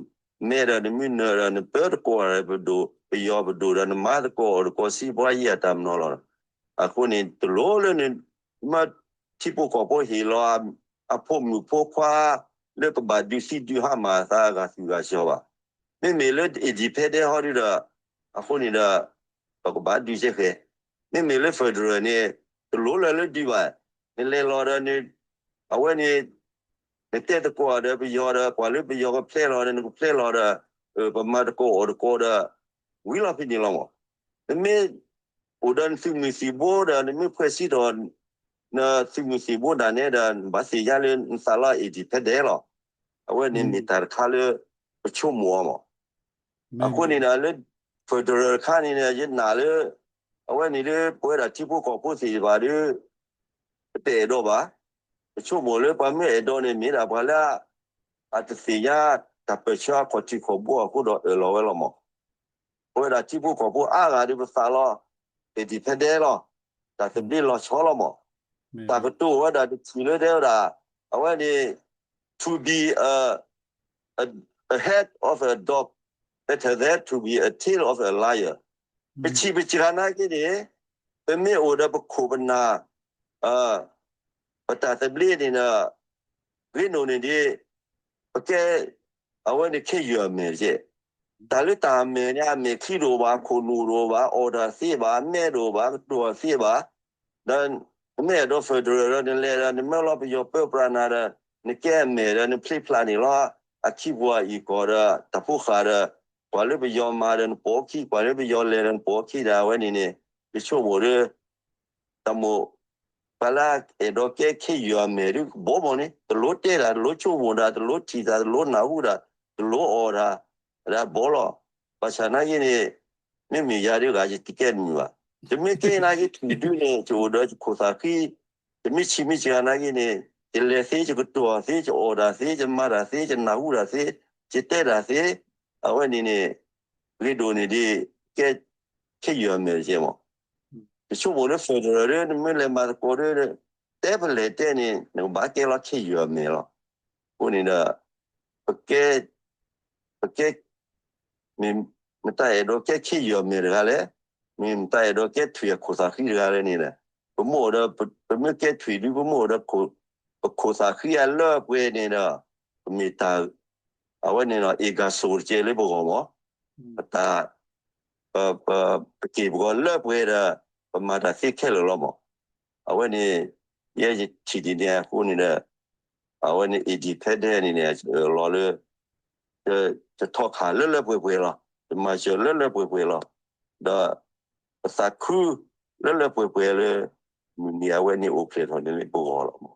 မဲဒီး နမ့ၢ်နၢၤဒီး နပၢသကိးပဒိၣ် ပယီၤပဒိၣ်ဒီး နမၤသကိးအီၤတကိး စံးပှၤယံာ်အတၢ်မနီၤလီၤ. အဃိန့ၣ် တလိၣ်လၢနမၢထံဖိကီၢ်ဖိဟ့ၣ်လီၤ အဖိမုၣ်ဖိခွါ လၢကဘၣ်ဒုးသံဒုးဟါမၢ်အသးအဂၤသူၣ်ဂၤစီၤဘၣ်. မ့မ့ၢ်လၢ independent ဟီဒုဒီး အဃိန့ၣ်ဒီး ပကဘၣ်ဒုးစ့ၢ်ကီး, မ့မ့ၢ်လၢ federal န့ၣ် တလိၣ်လၢၤလၢဒုးဘၣ်. နလဲၤလီၤဒီး အဝဲန့ၣ် နတဲသကိးဒီးပယီၤဒီး ပှၤလၢပယီၤကဖျဲလီၤဒီး နကဖျဲလီၤဒီး ပမၤသကိးအီၤတကိးဒီး ဝံၤလီၤဖဲန့ၣ်လီၤမး. နမ့ၢ်အိၣ်ဒီးနသုးမုၢ်သံၣ်ဘိဒီး နမ့ၢ်ဖှဲးစံးထီၣ် နသုးမုၢ်သံၣ်ဘိဒၣ်နဲဒီး နဘၣ်သ့ၣ်ညါလၢနသးလီ independent လီၤ. အဝဲန့ၣ်မ့ၢ်တၢ်တခါလၢ ပဆိကမိၣ်အီၤမး. အဃိန့ၣ်ဒီးလၢ federal တခါန့ၣ် ယနာ်လၢ အဝဲန့ၣ်လၢပဝဲဒၣ်ထံဖိကီၢ်ဖိသ့ၣ်တဖၣ်ဒီး ပတအဲၣ်ဒိးဘၣ်. ပဆိကမိၣ်လၢပှၤမ့ၢ်အဲၣ်ဒိးန့ၣ် မ့ၢ်ဒၣ်ပှၤလၢ အတသ့ၣ်ညါတၢ်ပၢၢ်ဆၢအခီၣ်ထံးခီၣ်ဘိအဃိဒီးအၢၣ်လီၤဝဲလီၤမး. ပဝဲဒၣ်ထံဖိကီၢ်ဖိအါဂၤဒီးပသးလီ independent လီၤ. တၢ်သဘျ့လီၤဆီလီၤမး. တၢ်ကတိၤဝဲဒၣ်တထံၣ်လၢတဲဝဲဒၣ် အဝဲန့ၣ် to be a, a, a head of a dog better than to be a tail of a lion. ပထံၣ်ပစှၤနာ်က့န့ၣ် ပမ့ၢ်အိၣ်ဒီးပခိၣ်ပနၢ် ပတၢ်သဘျ့န့ၣ်ဒီး ဂ့ၤနိၣ်န့ၣ်ဒ် ပကဲ အဝဲန့ၣ်ခ့ယုၢ်အမဲာ်တက့ၢ်. တၢ်လၢတၢ်အမဲာ်န့ၣ် အမဲာ်ချံတအိၣ်ဘၣ်, အခိၣ်နူာ်တအိၣ်ဘၣ်, အီၣ်တၢ်သ့ဘၣ်, အမဲာ်တအိၣ်ဘၣ်, ကတိၤအီၤသ့ဘၣ်. ဒီးနမ့ၢ်အဲၣ်ဒိး federal ဒီး နလဲၤဒီး နမၢလီၤပယီၤပၢပြးနၤဒီး နကဲအမဲာ်ဒီး နဖျ့ဖျးန့ၣ်လီၤ အခံပှၤအံၤကီၢ်ဒီး တၢ်ဖိဃာ်ဒီး ပှၤလၢပယီၤမၤဒီး နပိာ်ခံ, ပှၤလၢပယီၤလဲၤဒီး နပိာ်ခံဒီး အဝဲန့ၣ်န့ၣ် ယဆိကမိၣ်ဒီး တၢ်မိၣ် ပှၤလၢအဲၣ်ဒိးကဲခ့ယုၢ်အမဲာ်ဒုးကဘီမီၢ်န့ၣ် တလိၣ်တဲတၢ် တလိၣ်ဆိကမိၣ်တၢ် တလိၣ်ထံၣ်တၢ် တလိၣ်နၢ်ဟူတၢ် တလိၣ်အီၣ်တၢ် ဒၣ်ဘီလီၤ. ဘၣ်ဆၣ်နာ်က့န့ၣ် မ့မ့ၢ်ယၤဒုးဂၤယတကဲတမုာ်ဘၣ်. ယမ့ၢ်ကဲနာ်က့ထံၣ်ဒုးန့ၣ် ယအိၣ်ဒီးယခိၣ်သၣ်ဃံ ယမ့ၢ်ဆံးမ့ၢ်စှၤနာ်က့န့ၣ် ယလဲၤသ့ ယကတီၢ်သ့ ယအီၣ်တၢ်သ့ ယမၤတၢ်သ့ ယနၢ်ဟူတၢ်သ့ ယတဲတၢ်သ့ အဝဲန့ၣ်န့ၣ် ဂ့ၤဒိၣ်န့ၣ်ဒ် ကဲခ့ယုၢ်အမဲာ်တကဲမီၢ် ယဆိကမိၣ်လၢ federal ဒီး နမ့ၢ်လဲၤမၤသကိးဒီး တဲပလဲၤတဲန့ၣ် နကဘၣ်ကဲလီၤခ့ယုၢ်အမဲာ်လီၤ. အဃိန့ၣ်ဒီး ပကဲ ပကဲ မ့ၢ်မတၤအဲၣ်ဒိးကဲခ့ယုၢ်အမဲာ်တဂၤလဲၣ်, မ့ၢ်မတၤအဲၣ်ဒိးကဲထွံၣ်အခိၣ်သၣ်ဃံတဂၤလဲၣ်န့ၣ်ဒီး ပမ့ၢ်အိၣ်ဒီး ပမ့ၢ်ကဲထွံၣ်ဒုး ပမ့ၢ်အိၣ်ဒီး ပခိၣ်သၣ်ဃံအလၢပှဲၤန့ၣ်ဒီး ပမ့ၢ်တၢ် အဝဲန့ၣ်ဒီး အ့ၣ်ကၤစိၤတကဲလၢပဂီၢ်မီၢ်, ပတၢ် ပ ပ ပက့ၢ်ပဂီၤလၢပှဲၤဒီး ပမၤတၢ်သ့ခဲလၢာ်လီၤမီၢ်. အဝဲန့ၣ် ယဲယထံၣ်ဒ်န့ၣ်အဃိန့ၣ်ဒီး အဝဲန့ၣ် independent န့ၣ်န့ၣ် လီၤလၢ ယထီၣ်ခၣ်လၢလၢပှဲၤပှဲၤလီၤ, ယမၤစၢၤလၢလၢပှဲၤပှဲၤလီၤ, ဒီး ပသးခုလၢလၢပှဲၤပှဲၤလၢ မုၢ်နံၤအဝဲန့ၣ်အိၣ်ဖျဲၣ်ထီၣ်န့ၣ်လၢပဂီၢ်လီၤမီၢ်.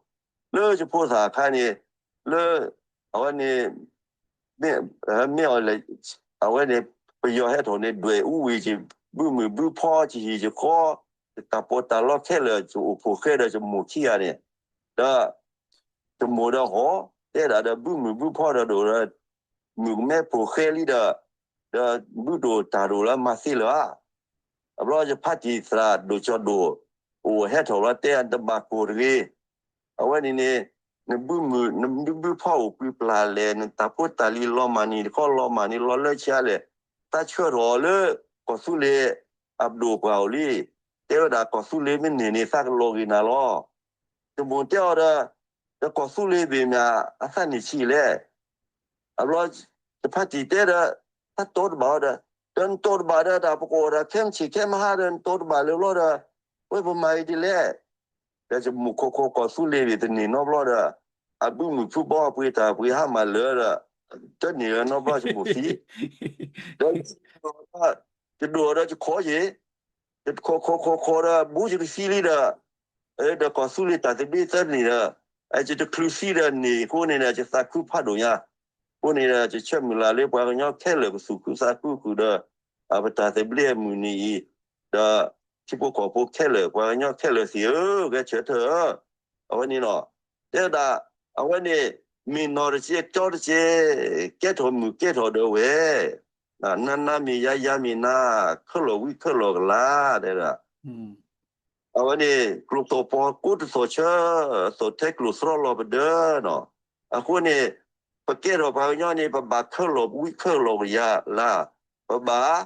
လၢယဖိသၣ်အခါန့ၣ် လၢ အဝဲန့ၣ် မ့ၢ် မ့ၢ်အီၤလဲၣ် အဝဲန့ၣ် ပယီၤဟဲထီၣ်န့ၣ် ဒွဲၣ်အူဝံၤ ယဘုမုၢ်ဘုဖီ ယဟံၣ်ယဃီ ယတၢ်ပီးတၢ်လီခဲလၢာ် ယအိၣ်ဖှိၣ်ဃဲဒီးယမိၢ်ခံဂၤန့ၣ်, ဒီး ယမိၢ်ဒီးဟီၣ် တဲဒၣ်ဒီးဘုမုၢ်ဘုဖီဒီးဒိၣ်ဒီး မုၢ်ကမဲဖိၣ်ဃဲလံဒီး ဒီးဘုဒိၣ်တၢ်ဒိၣ်လၢမၤသ့လၢၤဧါ. အဘျီယဖါတံၢ်သရၣ်ဒိၣ်ကၠီဒိၣ် အိၣ်ဟဲထီၣ်လီၤတဲအတဘၣ်ကိၢ်တဂ့ၤ. အဝဲန့ၣ်န့ၣ် နဘုမုၢ် နဘုဖီအိၣ်ကွံာ်ပျၢ်လဲၣ် နတၢ်ဖိတၢ်လံၤလီၤမၢ်နံၤတခီ လီၤမၢ်နံၤလီၤလၢဆံးလဲၣ်, သးဆှၢထီၣ်အီၤလၢ ကီၢ်သူလ့ၤအပဒိၣ်ပှၢ်အိၣ်လံ. တဲဝဲဒၣ်ကီၢ်သူလ့ၤမ့ၢ်န့ၢ်န့ၣ် သးကလီၤဂ့ၤနၤလီၤ. ယမိၢ်တဲအီၤဒီး ဒီးကီၢ်သူလ့ၤဘ့ၣ်မ့ၢ်အသးန့ၢ်ဆံးလဲၣ်. အဘျီ ယဖါတံၢ်တဲဒီး သးတီတဘၣ်အီၤဒီး ဒီးနတီတဘၣ်ဒီးတၢ်ပကီၢ်ဒီး ခဲမုၢ်ဆ့ၣ်ခဲမုၢ်ဟါဒီး နတီတဘၣ်လၢၤဘျီဒီး ဝဲပမၤအံၤဒ်လဲၣ်. ဒီးယမိၢ်ခိခိကီၢ်သူလ့ၤဘ့ၣ်တန့ၢ်နီတဘျီဒီး အဘုမုၢ်ဖုဘီအပှ့ၤတၢ်ပှ့ၤဟါမၢ်လၢာ်ဒီး တန့ၢ်နီတဘျီယမိၢ်သံ, ဒီး ယဒိၣ်ဒီးယခိးယ့ၣ် ယခိးခိးခိးခိးဒီး ဘူးယကသံလံဒီး ဒီးကီၢ်သူလ့ၤတၢ်သဘျ့သၢန့ၣ်ဒီး ယတချုးသံဒီးန့ၢ်အဃိန့ၣ်ဒီး ယသးခုဖးဒိၣ်ညါ. အဃိန့ၣ်ဒီး ယဆၢမုၢ်လၢ်လၢပှၤကညီခဲလၢာ်ကသူၣ်ခုသးခုဃုာ်ဒီး ပတၢ်သဘျ့အမုၢ်နံၤအံၤ, ဒီးထံဖိကီၢ်ဖိခဲလၢာ် ပှၤကညီခဲလၢာ်သ့ၣ်ဧၢ, ဂဲၤဆၢထၢၣ်ဧၢ, အဝဲန့ၣ်လီၤ. တဲဒၣ် အဝဲန့ၣ် မ့ၢ်နီၢ်တကဲ ကၠီတကဲ, ကဲထီၣ်မုၢ်ကဲထီၣ်ဒီးဝဲၢ်, နၤနၤမ့ၢ်ယၤ ယၤမ့ၢ်နၤ, ခဲလၢာ်ဝံခဲလၢာ်ကလၤ တဲဒၣ် အဝဲန့ၣ် ကျိာ်သီၣ်ပီၤကိးတသီၣ်ဆၢ, သီၣ်ထဲကျိာ်သရီလီၤပဒၢနီၤ. အဃိန့ၣ် ပကဲထီၣ်ပှၤကညီန့ၣ် ပဘၣ်ခဲလၢာ်ဝံခဲလၢာ်ကယၤလၢ်, ပဘၣ်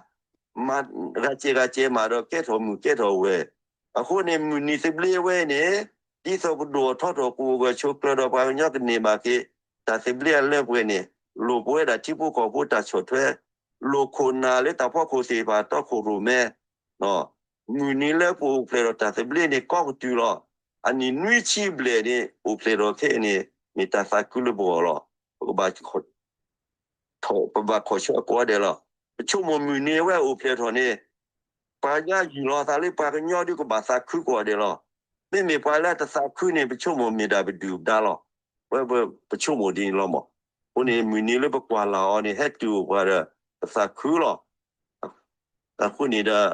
ဂၤစဲးဂၤစဲးမးဒီး ကဲထီၣ်မုၢ်ကဲထီၣ်ဝဲၢ်. အဃိန့ၣ် မုၢ်နံၤသဘျ့ဝဲန့ၣ် ဒ်သိးပဒိၣ်ထီထီၣ်ကအိၣ်ဂၢၢ်ဆိးကျၢၤဒီးပှၤကညီကန့ၢ်ဘၣ်က့ၤ တၢ်သဘျ့အလၢပှဲၤန့ၣ် လိၣ်ပဝဲဒၣ်ထံဖိကီၢ်ဖိတၢ်ဆီၣ်ထွဲ, လိၣ်ခိၣ်နၢ်လၢတၢ်ဖီခိၣ်သ့ၣ်တဖၣ်တီခိၣ်ရိၣ်မဲ မုၢ်နံၤလၢပအိၣ်ဖျဲၣ်ထီၣ်တၢ်သဘျ့န့ၣ် ကီကတုၤလီၤ. အနံၣ်နွံဆံဘျဲၣ်န့ၣ် အိၣ်ဖျဲၣ်ထီၣ်ခဲအံၤန့ၣ် မ့ၢ်တၢ်သးခုလၢပဂီၢ်လီၤ. ပကဘၣ် ပဘၣ်ခိးဆၢကိးဂၤဒဲးလီၤ. ပဆိကမိၣ်မုၢ်နံၤဝဲအိၣ်ဖျဲၣ်ထီၣ်န့ၣ် ပှၤကညီယုၢ်လီၤသးလၢပှၤကညီဒုးကဘၣ်သးခုကိးဂၤဒဲးလီၤ. မ့မ့ၢ်ပှၤလၢတသးခုန့ၣ် ပဆိကမိၣ်မ့ၢ်ဒၣ်ပဒုၣ်ပဒါလီၤ. ဝဲပဆိကမိၣ်ဒ်န့ၣ်လီၤမး. အဃိန့ၣ် မုၢ်နံၤလၢပကွၢ်လၢ်အီၤန့ၣ် ဟဲတုၤအိၣ်ပှၤဒီး ပသးခုလီၤ. အဃိန့ၣ်ဒီး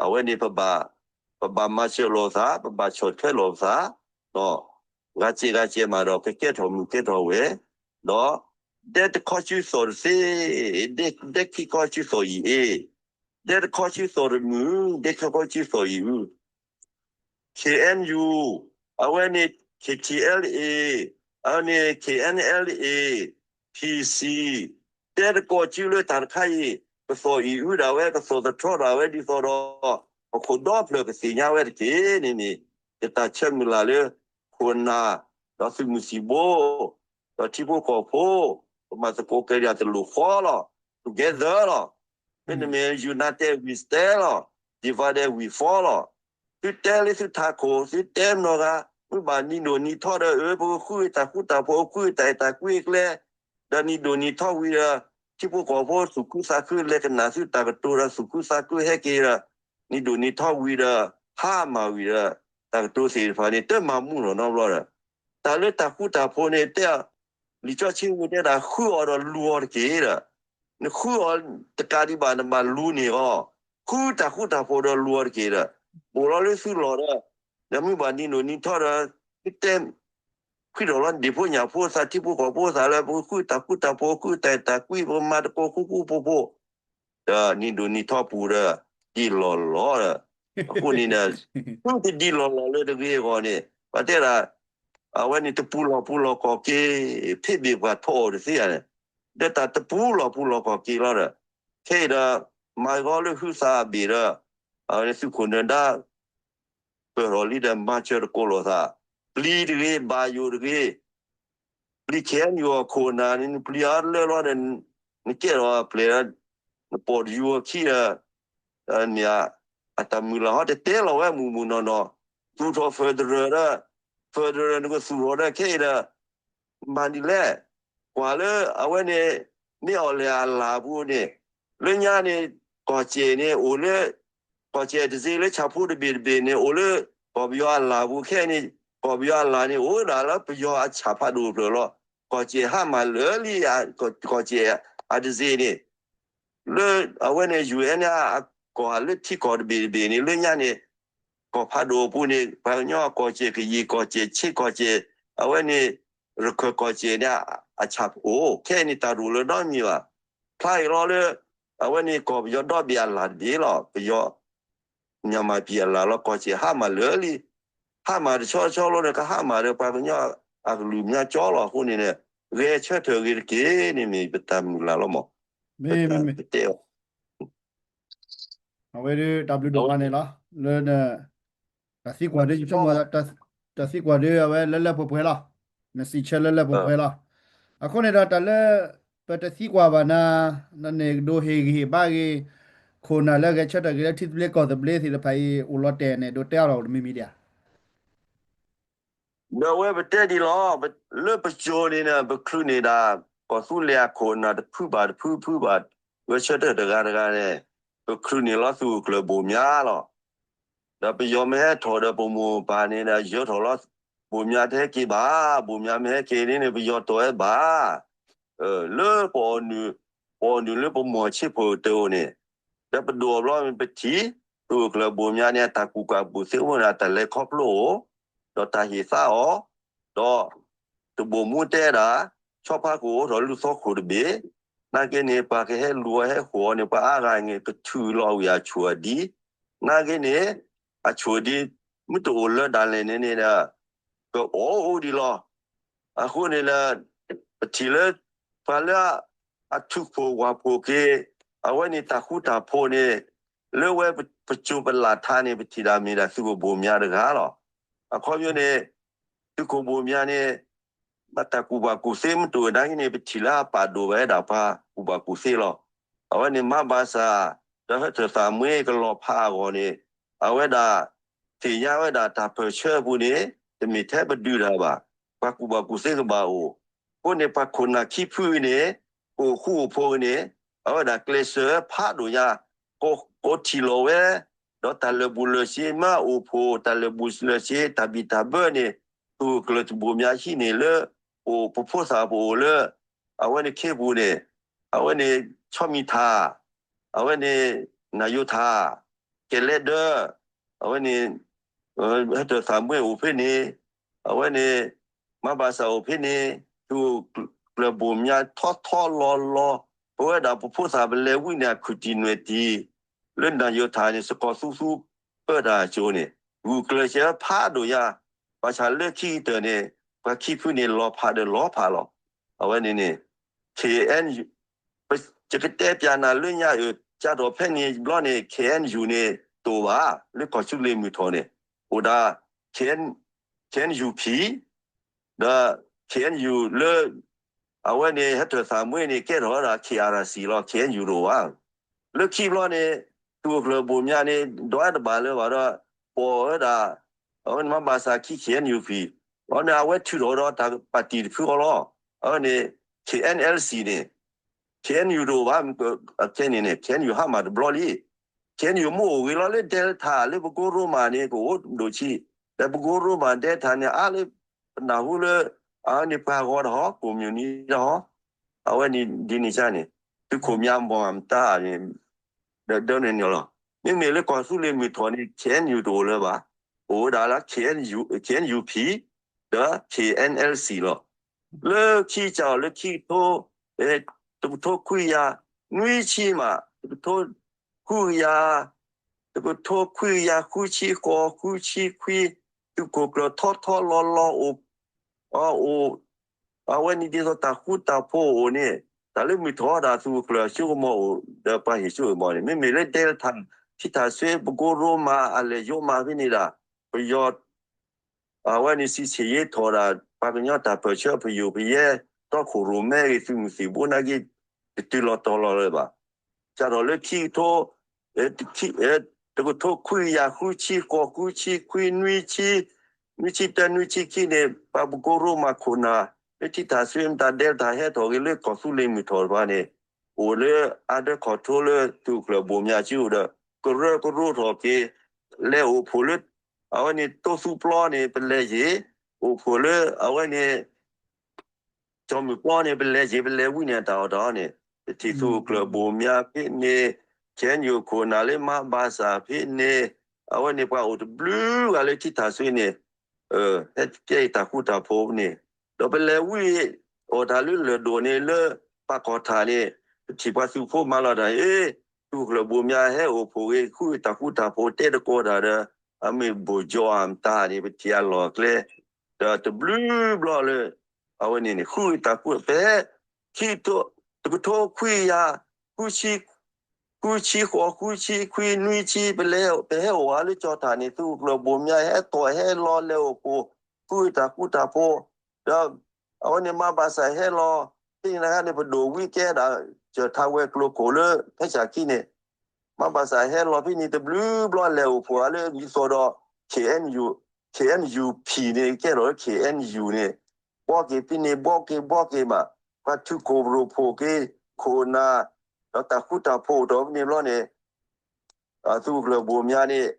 အဝဲန့ၣ် ပဘၣ်မၤစၢၤလိာ်ပသး, ပဘၣ်ဆီၣ်ထွဲလိာ်ပသး, ဒီး ဂၤစဲးဂၤစဲးမးဒီး ကကဲထီၣ်မုၢ်ကဲထီၣ်ဝဲၢ်, ဒီး ဒဲတခီစုသီၣ်တသ့, ဒဲခံခီစုသီၣ်အံၤအ့, ဒဲတခီစုသီၣ်တမုာ်, ဒဲခံခီစုသီၣ်အံၤအု, KNU, အဝဲန့ၣ် KTLA, အဝဲန့ၣ် KNLA, PC, တဲတကိးစုလၢတၢ်တခါအံၤ ကသီၣ်အံၤအုဒၣ်ဝဲ ကသီၣ်သထီဒၣ်ဝဲဒ်သိးဒီး ပခိၣ်ဒီဖျၢၣ်ကသ့ၣ်ညါဝဲတက့ၢ်န့ၣ်န့ၣ် ယတၢ်ဆၢမုၢ်လၢ်လၢ ခိၣ်နၢ် ဒီးသုးမုၢ်သံၣ်ဘိ ဒီးထံဖိကီၢ်ဖိ ပမၤသကိးက့ၤယၤတလိၣ်ဃီလီၤ. Together လီၤ. မ့တမ့ၢ် united we stand လီၤ, divided we fall လီၤ. သုတဲလၢသုထးခိၣ် သုတဲမနီၤဂၤ မ့ၢ်ဘၣ်နံၤဒိၣ်နံၤထီဒီး အၢ ပကဃုတၢ်ဃူတၢ်ဖိး ဃုတၢ်အဲၣ်တၢ်ကွံအကျဲ ဒီးနံၤဒိၣ်နံၤထီဝံၤဒီး ထံဖိကီၢ်ဖိသူၣ်ခုသးခု လဲၤကနၣ်သုတၢ်ကတိၤဒီးသူၣ်ခုသးခုဟဲက့ၤဒီး နံၤဒိၣ်နံၤထီဝံၤဒီး ဟါမၢ်ဝံၤဒီး တၢ်ကတိၤသ့ၣ်တဖၣ်န့ၣ် တမၤမူလီၤနီတဘျီဒီး တၢ်လၢတၢ်ဃူတၢ်ဖိးန့ၣ် တဲ လံာ်စီဆှံပူၤတဲဒၣ် ဃုအီၤဒီးလူၤအီၤတက့ၢ်ဒီး နဃုအီၤတကးဒံးဘၣ် နဘၣ်လူၤန့ၢ်အီၤ, ဃုတၢ်ဃူတၢ်ဖိးဒီးလူၤအီၤတက့ၢ်ဒီး ဘူးလီၤလၢသုလီၢ်ဒီး နမ့ၢ်ဘၣ်နံၤဒိၣ်နံၤထီဒီး နတဲ ဃုထီၣ်လီၤဒ့ၣ်ဖိညၣ်ဖိ သးထံဖိကီၢ်ဖိသးလၢ ပဃုတၢ်ဃူတၢ်ဖိး ဃုတၢ်အဲၣ်တၢ်ကွံ ပကမၤသကိးဃူဃူဖိးဖိး ဒီးနံၤဒိၣ်နံၤထီပူၤဒီး ဒ်လီၢ်လီၤဒီး အဃိန့ၣ်ဒီး သုတဒ်လီၢ်လီၤလၢတဂ့ၤအဂီၢ်န့ၣ် ပှၤတဲဒၣ် အဝဲန့ၣ်တပူၤလီၢ်ပူၤလီၢ်ကီၢ်က့ၤ ဖ့ဘ့ၣ်ပှၤထီၣ်အီၤတသ့ဧါန့ၣ် ဒီးတၢ်တပူၤလီၢ်ပူၤလီၢ်ကီၢ်က့ၤလီၤဒီး ခဲအံၤဒီး မၤဂီၤလၢဟုသးအဘ့ၣ်ဒီး အဝဲန့ၣ်သုးခိၣ်နၢၤဒါ ပၢၢ်ထီၣ်လံဒီးမၤစၢၤတကိးလိာ်သး, ပျံၤတဂ့ၤ ဘၣ်ယိၣ်တဂ့ၤ, ပျံၤ ခ့ၣ်အဲၣ်ယူၣ် အခိၣ်အနၢ်န့ၣ် နပျံၤအီၤလၢလီၤဒီး နကဲထီၣ်အပျဲၢ်ဒီး နပိာ်တယူၤအခံဒီး မ့ၢ်အတၢ်မုၢ်လၢ်ဟီတတဲလီၤဝဲမုၢ်မုၢ်နီၢ်နီၢ်, သူၣ်ထီၣ် federal ဒီး federal နကသူၣ်ထီၣ်ဒီးခဲအံၤဒီး မၤဒ်လဲၣ်, ကွၢ်လၢအဝဲန့ၣ် မ့ၢ်အီၤလဲၣ်အလၢ်ပူၤန့ၣ် လၢညါန့ၣ် ကီၢ်စဲၣ်န့ၣ် အိၣ်လၢ ကီၢ်စဲၣ်တစ့လၢဆၣ်ဖိတဘ့ၣ်တဘ့ၣ်န့ၣ် အိၣ်လၢ ကီၢ်ပယီၤအလၢ်ပူၤခဲအံၤန့ၣ် ကီၢ်ပယီၤအလၢ်န့ၣ် အိၣ်ဝဲဒၣ်လၢပယီၤအဆၣ်ဖးဒိၣ်ဖျၢၣ်လီၤ. ကီၢ်စဲၣ်ဟါမၢ်လၢာ်လံ ကီၢ်စဲၣ်အတစ့န့ၣ် လၢအဝဲန့ၣ် ယူၣ်အဲၣ်န့ၣ် အကီၢ်လၢထံကီၢ်တဘ့ၣ်တဘ့ၣ်န့ၣ် လၢညါန့ၣ် ကီၢ်ဖးဒိၣ်အပူၤန့ၣ် ပှၤကညီအကီၢ်စဲၣ် ကယံာ်ကီၢ်စဲၣ် ဆ့ကီၢ်စဲၣ် အဝဲန့ၣ် ရခၢၣ်ကီၢ်စဲၣ်န့ၣ် အဆၣ်အိၣ် ခဲအံၤန့ၣ် တၢ်တအိၣ်လၢၤနီတမံၤဘၣ်. ဖျါအံၤလီၤလၢ အဝဲန့ၣ်ကီၢ်ပယီၤဒီဘ့ၣ်အလၢ်တဘ့ၣ်လီၤ. ပယီၤ မၠၣ်မၤပံၤအလၢ်လီၤ ကီၢ်စဲၣ်ဟါမၢ်လၢာ်လံ. ဟါမၢ်တဆီဆီလီၤန့ၣ် ကဟါမၢ်ဒီးပှၤကညီအကလုာ်ကညီကၠီလီၤ. အဃိန့ၣ်န့ၣ် ဂဲၤဆၢထၢၣ်ဂ့ၤတက့ၢ်န့ၣ်မ့ၢ်ပတၢ်မုၢ်လၢ်လီၤမး. မ့ၢ် ပတၢ် မ့ၢ် ပတဲအီၤ အဝဲဒၣ်တၢ်ဘျုးဒိၣ်မးန့ၣ်လီၤ. လၢ တၢ်သံကွၢ်ဒ် ယဆိကမိၣ် တၢ်သံကွၢ်ဒ်အဝဲလၢလၢပှဲၤပှဲၤလီၤ. နစံးဆၢလၢလၢပှဲၤပှဲၤလီၤ. အဃိန့ၣ်ဒီးတၢ်လၢ ပတသံကွၢ်ဘၣ်နၤ နန့ၣ်ကဒိးဟ့ၣ်ဂံၢ်ဟ့ၣ်ဘါဂ့ၤ ခိၣ်နၢ်လၢဂဲၤဆၢထၢၣ်က့ၤလၢထံသဘျ့ကီၢ်သဘျ့သ့ၣ်တဖၣ်အံၤ အိၣ်လီၤတဲာ်န့ၣ် ဒိးတဲအီၤလီၤတမံၤမံၤဒံးဧါ. ဒီးအဝဲပတဲဒ်လီၤ, လၢပစိၤန့ၣ်ဒီး ပချုးန့ၢ်ဒၣ် ကီၢ်သူလ့ၤအခိၣ်နၢ်တဖုဘၣ်တဖုဖုဘၣ် ဂဲၤဆၢထၢၣ်တဂၤတဂၤန့ၣ် ပချုးန့ၢ်လီၤသုးခိၣ်ကျၢၢ်ဘိၣ်မၠါလီၤ. ဒီးပယီၤမ့ၢ်ဟဲထီၣ်ဒီးပမိၢ်ပၢ်န့ၣ်ဒီး ယၢၤထီၣ်လီၤ ဘိၣ်မၠါတဟဲက့ၤဘၣ်, ဘိၣ်မၠါမ့ၢ်ဟဲက့ၤန့ၣ်န့ၣ် ပယီၤတီၢ်ဝဲဘၣ် လၢပအီၣ်နုၢ်, ပအီၣ်နုၢ်လၢပမိၢ်ဆ့ၣ်ဖိတအိၣ်န့ၣ်, ဒီးပဒိၣ်အဘျီမ့ၢ်ပထံၣ် သုးခိၣ်ကျၢၢ်ဘိၣ်မၠါန့ၣ် အတၢ်ကူၣ်ဘၣ်ကူၣ်သ့အိၣ်န့ၣ် အတၢ်လဲၤခီဖျိအိၣ်, ဒီးတၢ်ဟ့ၣ်သါအီၤ, ဒီး တဘိၣ်မူတဲဒၣ် ဆီဖါကအိၣ်ထီၣ်လၢသီခိၣ်တဘ့ၣ်, နာ်က့န့ၣ် ပှၤကဟဲလူၤအီၤဟဲဃီၤအီၤန့ၣ် ပှၤအါဂၤန့ၣ် ကထုးလီၤဝံၤအဆိၣ်အဒံ, နာ်က့န့ၣ် အဆိၣ်အဒံ မ့ၢ်တအိၣ်လၢဒၣ်လဲာ်န့ၣ်န့ၣ်ဒီး ကအီၣ်အိၣ်ဒံးလီၤ. အဃိန့ၣ်လၢ ပထံၣ်လၢ ပှၤလၢ အထုးဖှိၣ်ဝၣ်ဖှိၣ်က့ၤ အဝဲန့ၣ်တၢ်ဃူတၢ်ဖိးန့ၣ် လၢဝဲပစိၤပလၢ်ထါန့ၣ် ပထံၣ်ဒၣ်မ့ၢ်ဒၣ်သုးခိၣ်ဘိၣ်မၠါတဂၤလီၤ. အခီပညီန့ၣ် သုးခိၣ်ဘိၣ်မၠါန့ၣ် မ့ၢ်တၢ်ကူၣ်ဘၣ်ကူၣ်သ့မ့ၢ်တအိၣ်နာ်က့န့ၣ် ပထံၣ်လၢအပာ်ဒိၣ်ဝဲဒၣ်ပှၤကူၣ်ဘၣ်ကူၣ်သ့လီၤ. အဝဲန့ၣ်မၤဘၣ်ဆၣ် ဒီးဟၢထၢၣ်သးမှ့ကလီၤဖးအဂီၢ်န့ၣ် အဝဲဒၣ် သ့ၣ်ညါဝဲဒၣ်တၢ်ပၢၢ်ဆၢအပူၤန့ၣ် တမ့ၢ်ထဲပဒုးတၢ်ဘၣ်, ပှၤကူၣ်ဘၣ်ကူၣ်သ့ကဘၣ်အိၣ်, အဃိန့ၣ် ပှၤခိၣ်နၢ်ခံဖုအံၤန့ၣ် ကအိၣ်ဃူအိၣ်ဖိးန့ၣ် အဝဲဒၣ်ကျဲးစၢးဖးဒိၣ်ညါ ကထံၣ်လီၤဝဲ ဒီးတၢ်လၢာ်ဘူၣ်လၢာ်စ့မ့ၢ်အိၣ်ဖှိၣ် တၢ်လၢာ်ဘူၣ်လၢာ်စ့ တၢ်ဘံၣ်တၢ်ဘၢန့ၣ် သုးခိၣ်ကျၢၢ်ဘိၣ်မၠါဟံးန့ၢ်လၢ အိၣ်ပဖိသၣ်ပအိၣ်လၢ အဝဲန့ၣ်ခ့ပူၤန့ၣ် အဝဲန့ၣ် ဆီမံၤထၣ် အဝဲန့ၣ် နၢ်ယိၤထၣ် ကဲလဲဒၢ အဝဲန့ၣ် ဟၢထၢၣ်သးမှ့အိၣ်ဖဲန့ၣ် အဝဲန့ၣ် မၤဘၣ်ဆၣ်အိၣ်ဖဲန့ၣ် သုးခိၣ်ကျၢၢ်ဘိၣ်မၠါထီထီလီၤလီၤ ပဝဲဒၣ်ပဖိသၣ်ပလဲၤဝံန့ၣ်အခုၣ်တံၢ်နွဲၣ်တံၢ် လၢနၢ်ယိၤထၣ်န့ၣ် စကီၤသူသူပၢတၢ်အစိၤန့ၣ် ဂုာ်ကျဲးစၢးဖးဒိၣ်ညါ ဘၣ်ဆၣ်လၢခံကတၢၢ်န့ၣ် ပှၤခံဖုန့ၣ်လီၤဖးဒီးလီၤဖးလီၤ. အဝဲန့ၣ်န့ၣ် ခ့ၣ်အဲၣ်ယူၣ် ယကတဲပျးနၤလၢညါအၢ ကၢ်ထီၣ်ဖဲန့ၣ်ဘျီန့ၣ် ခ့ၣ်အဲၣ်ယူၣ်န့ၣ် တအိၣ်ဘၣ် လၢကီၢ်ဆူလ့ၣ်မုၢ်ထီၣ်န့ၣ် အိၣ်ဒၣ် ခ့ၣ်အဲၣ်ယူၣ်ဖံၣ် ဒီး ခ့ၣ်အဲၣ်ယူၣ်လၢ အဝဲန့ၣ် ဟၢထၢၣ်သးမှ့န့ၣ် ကဲထီၣ်ဝဲဒၣ် ခ့ၣ်အဲၣ်ယူၣ် တအိၣ်ဘၣ်. လၢခံဘျီန့ၣ် သုးခိၣ်ကျၢၢ်ဘိၣ်မၠါန့ၣ် ဒွးတဘၣ်လၢၤဘၣ်ဒီး ပိာ်ဝဲဒၣ် အဝဲန့ၣ်မၤဘၣ်ဆၣ်ခံ ခ့ၣ်အဲၣ်ယူၣ်ဖံၣ် အဝဲန့ၣ် အဝဲထုးထီၣ်ဒီးတၢ်ပၣ်တံၣ်တဖုအီၤလီၤ. အဝဲန့ၣ် ခ့ၣ်အဲၣ်အီၣ်လ်စံၣ်န့ၣ် ခ့ၣ်အဲၣ်ယူၣ်တအိၣ်ဘၣ် ခဲန့ၣ်န့ၣ် ခ့ၣ်အဲၣ်ယူၣ်ဟါမၢ်တဘျီလံ. ခ့ၣ်အဲၣ်ယူၣ်မ့ၢ်အိၣ်ဂ့ၤလီၤလၢဒဲလၢထး လၢပကိရိမးန့ၣ် ကအိၣ်ဒိၣ်ဆံး ပကိရိမးဒဲထၣ်န့ၣ် အါလၢ ပနၢ်ဟူလၢ အဝဲန့ၣ်ပှၤဂီၤတၢ်ဟီ ကိးမုၢ်နံၤတၢ်ဟီ အဝဲန့ၣ်ဒ်န့ၣ်စ့ၢ်န့ၣ် သုးခိၣ်မၠးမီၢ်မတၤန့ၣ် ဒီးဒ်န့ၣ်န့ၣ်လီၤ. မ့မ့ၢ်လၢကီၢ်သူလ့ၤမုၢ်ထီၣ်န့ၣ် KNU တအိၣ်လၢၤဘၣ်. အိၣ်ဝဲဒၣ်လၢ KNU, KNUP ဒီး KNLC လီၤ. လၢခံကစၢ်အီၤလၢခံကထိ တကထိခွံကယၤ နွံဆံမး တကထိ ခွံကယၤ တကထိခွံကယၤ ဃုဆံဃိး ဃုဆံခွံ သုးခိၣ်ကျၢၢ်ထီထီလီၤလီၤအိၣ် အိၣ် အဝဲန့ၣ်ဒ်သိးတၢ်ဃူတၢ်ဖိးအိၣ်န့ၣ် တၢ်လၢမုၢ်ထီၣ်ဒၣ်သုးခိၣ်ကျၢၢ်အစိကမီၤအိၣ် ဒီးပှၤဟ့ၣ်စိဟ့ၣ်ကမီၤန့ၣ် မ့မ့ၢ်လၢဒဲလထၣ် ထံထၣ်စွ့ ပကိရိမး အလဲၤယိမးဖဲန့ၣ်ဒၣ် ပယီၤ အဝဲန့ၣ် စံးဆ့ၣ်ယ့ထီၣ်ဒၣ် ပှၤကညီတၢ်ပၢၢ်ဆၢ ပယိၢ်ပယဲ တီခိၣ်ရိၣ်မဲဂ့ၤ သုးမုၢ်သံၣ်ဘိနာ်က့ တတုၤလီၤတီၤလီၤလၢၤဘၣ်. စးထီၣ်လၢခံကထိ တကထိခွံကယၤ ဃုဆံဃိး ဃုဆံခွံ နွံဆံ နွံဆံတၢ နွံဆံခံန့ၣ် ပှၤပကိရိမးခိၣ်နၢ် လၢထံထၣ်စွ့မတၤဒဲလထၣ်ဟဲထီၣ်ဂ့ၤလၢကီၢ်သူလ့ၤမုၢ်ထီၣ်တဖၣ်န့ၣ် အိၣ်လၢ under control လၢသုးခိၣ်ကျၢၢ်ဘိၣ်မၠးစုအိၣ်ဒီး ကရၢကရိထီၣ်က့ၤ လဲၤအိၣ်ဖှိၣ်လၢ အဝဲန့ၣ်တိသူပျီန့ၣ် ပလဲၤယ့ၢ် အိၣ်ဖှိၣ်လၢ အဝဲန့ၣ် ကၠီၤမုၢ်ပျီန့ၣ် ပလဲၤယ့ၢ် ပလဲၤဝံန့ၣ် တၢ်အီၣ်တၢ်အီန့ၣ် ပထံၣ်သုးခိၣ်ကျၢၢ်ဘိၣ်မၠးဖဲန့ၣ် KNU ခိၣ်နၢ်လၢမၤဘၣ်ဆၣ်ဖဲန့ၣ် အဝဲန့ၣ်ပှၤအိၣ်တဘျုးဂၤလၢထံထၣ်စွ့န့ၣ် ဟဲကဲအံၤတၢ်ဃူတၢ်ဖိးန့ၣ် ဒီးပလဲၤဝံအီၣ်တၢ်လၢလၢၢ်ဒိၣ်န့ၣ်လၢ ပှၤကီၢ်ထၣ်န့ၣ် ပထံၣ်ပှၤသုးဖိမၤလီၤတၢ်အ့ၣ် သုးခိၣ်ကျၢၢ်ဘိၣ်မၠးဟဲအိၣ်ဖှိၣ်ဂ့ၤ ဃုတၢ်ဃူတၢ်ဖိးတဲတကိးတၢ်ဒီး အမ့ၢ်ဘိၣ်ကၠီအမတၤန့ၣ် ပထံၣ်အလီၢ်အကျဲ ဒီးတဘျုးဘျီလၢ အဝဲန့ၣ်န့ၣ် ဃုတၢ်ဃူ ပဟဲ ခံ တကထိခွံကယၤ ဃုဆံ ဃုဆံဃိး ဃုဆံခွံ နွံဆံ ပလဲၤ ပဟဲအိၣ်ဝဲလၢကၠီၤထၣ်န့ၣ် သုးခိၣ်ကျၢၢ်ဘိၣ်မၠး ဟဲထီၣ်ဟဲလီၤလဲၤအိၣ်ဖှိၣ် ဃုတၢ်ဃူတၢ်ဖိး ဒီး အဝဲန့ၣ်မၤဘၣ်ဆၣ်ဟဲလီၤ ဖဲန့ၣ်န့ၣ် ပဒိၣ်ဝံကဲဒၣ် စၢၢ်ထါဝဲၤကျိၤခိၣ်လၢ ဖဲဆၣ်ခံန့ၣ် မၤဘၣ်ဆၣ်ဟဲလီၤဖဲန့ၣ်တဘျုးဘျီလဲၤအိၣ်ဖှိၣ်လၢမံၤသီၣ်ဒီး KNU, KNUP န့ၣ် ကဲထီၣ်လၢ KNU န့ၣ် ဘှီက့ၤဖဲန့ၣ် ဘှီက့ၤဘှီက့ၤမး ပှၤထုးခိၣ်ရိၣ်ဖှိၣ်က့ၤ ခိၣ်နၢ် ဒီးတၢ်ဃူတၢ်ဖိးအိၣ်ထီၣ်ဖဲန့ၣ်ဘျီန့ၣ် သုးခိၣ်ကျၢၢ်ဘိၣ်မၠးန့ၣ်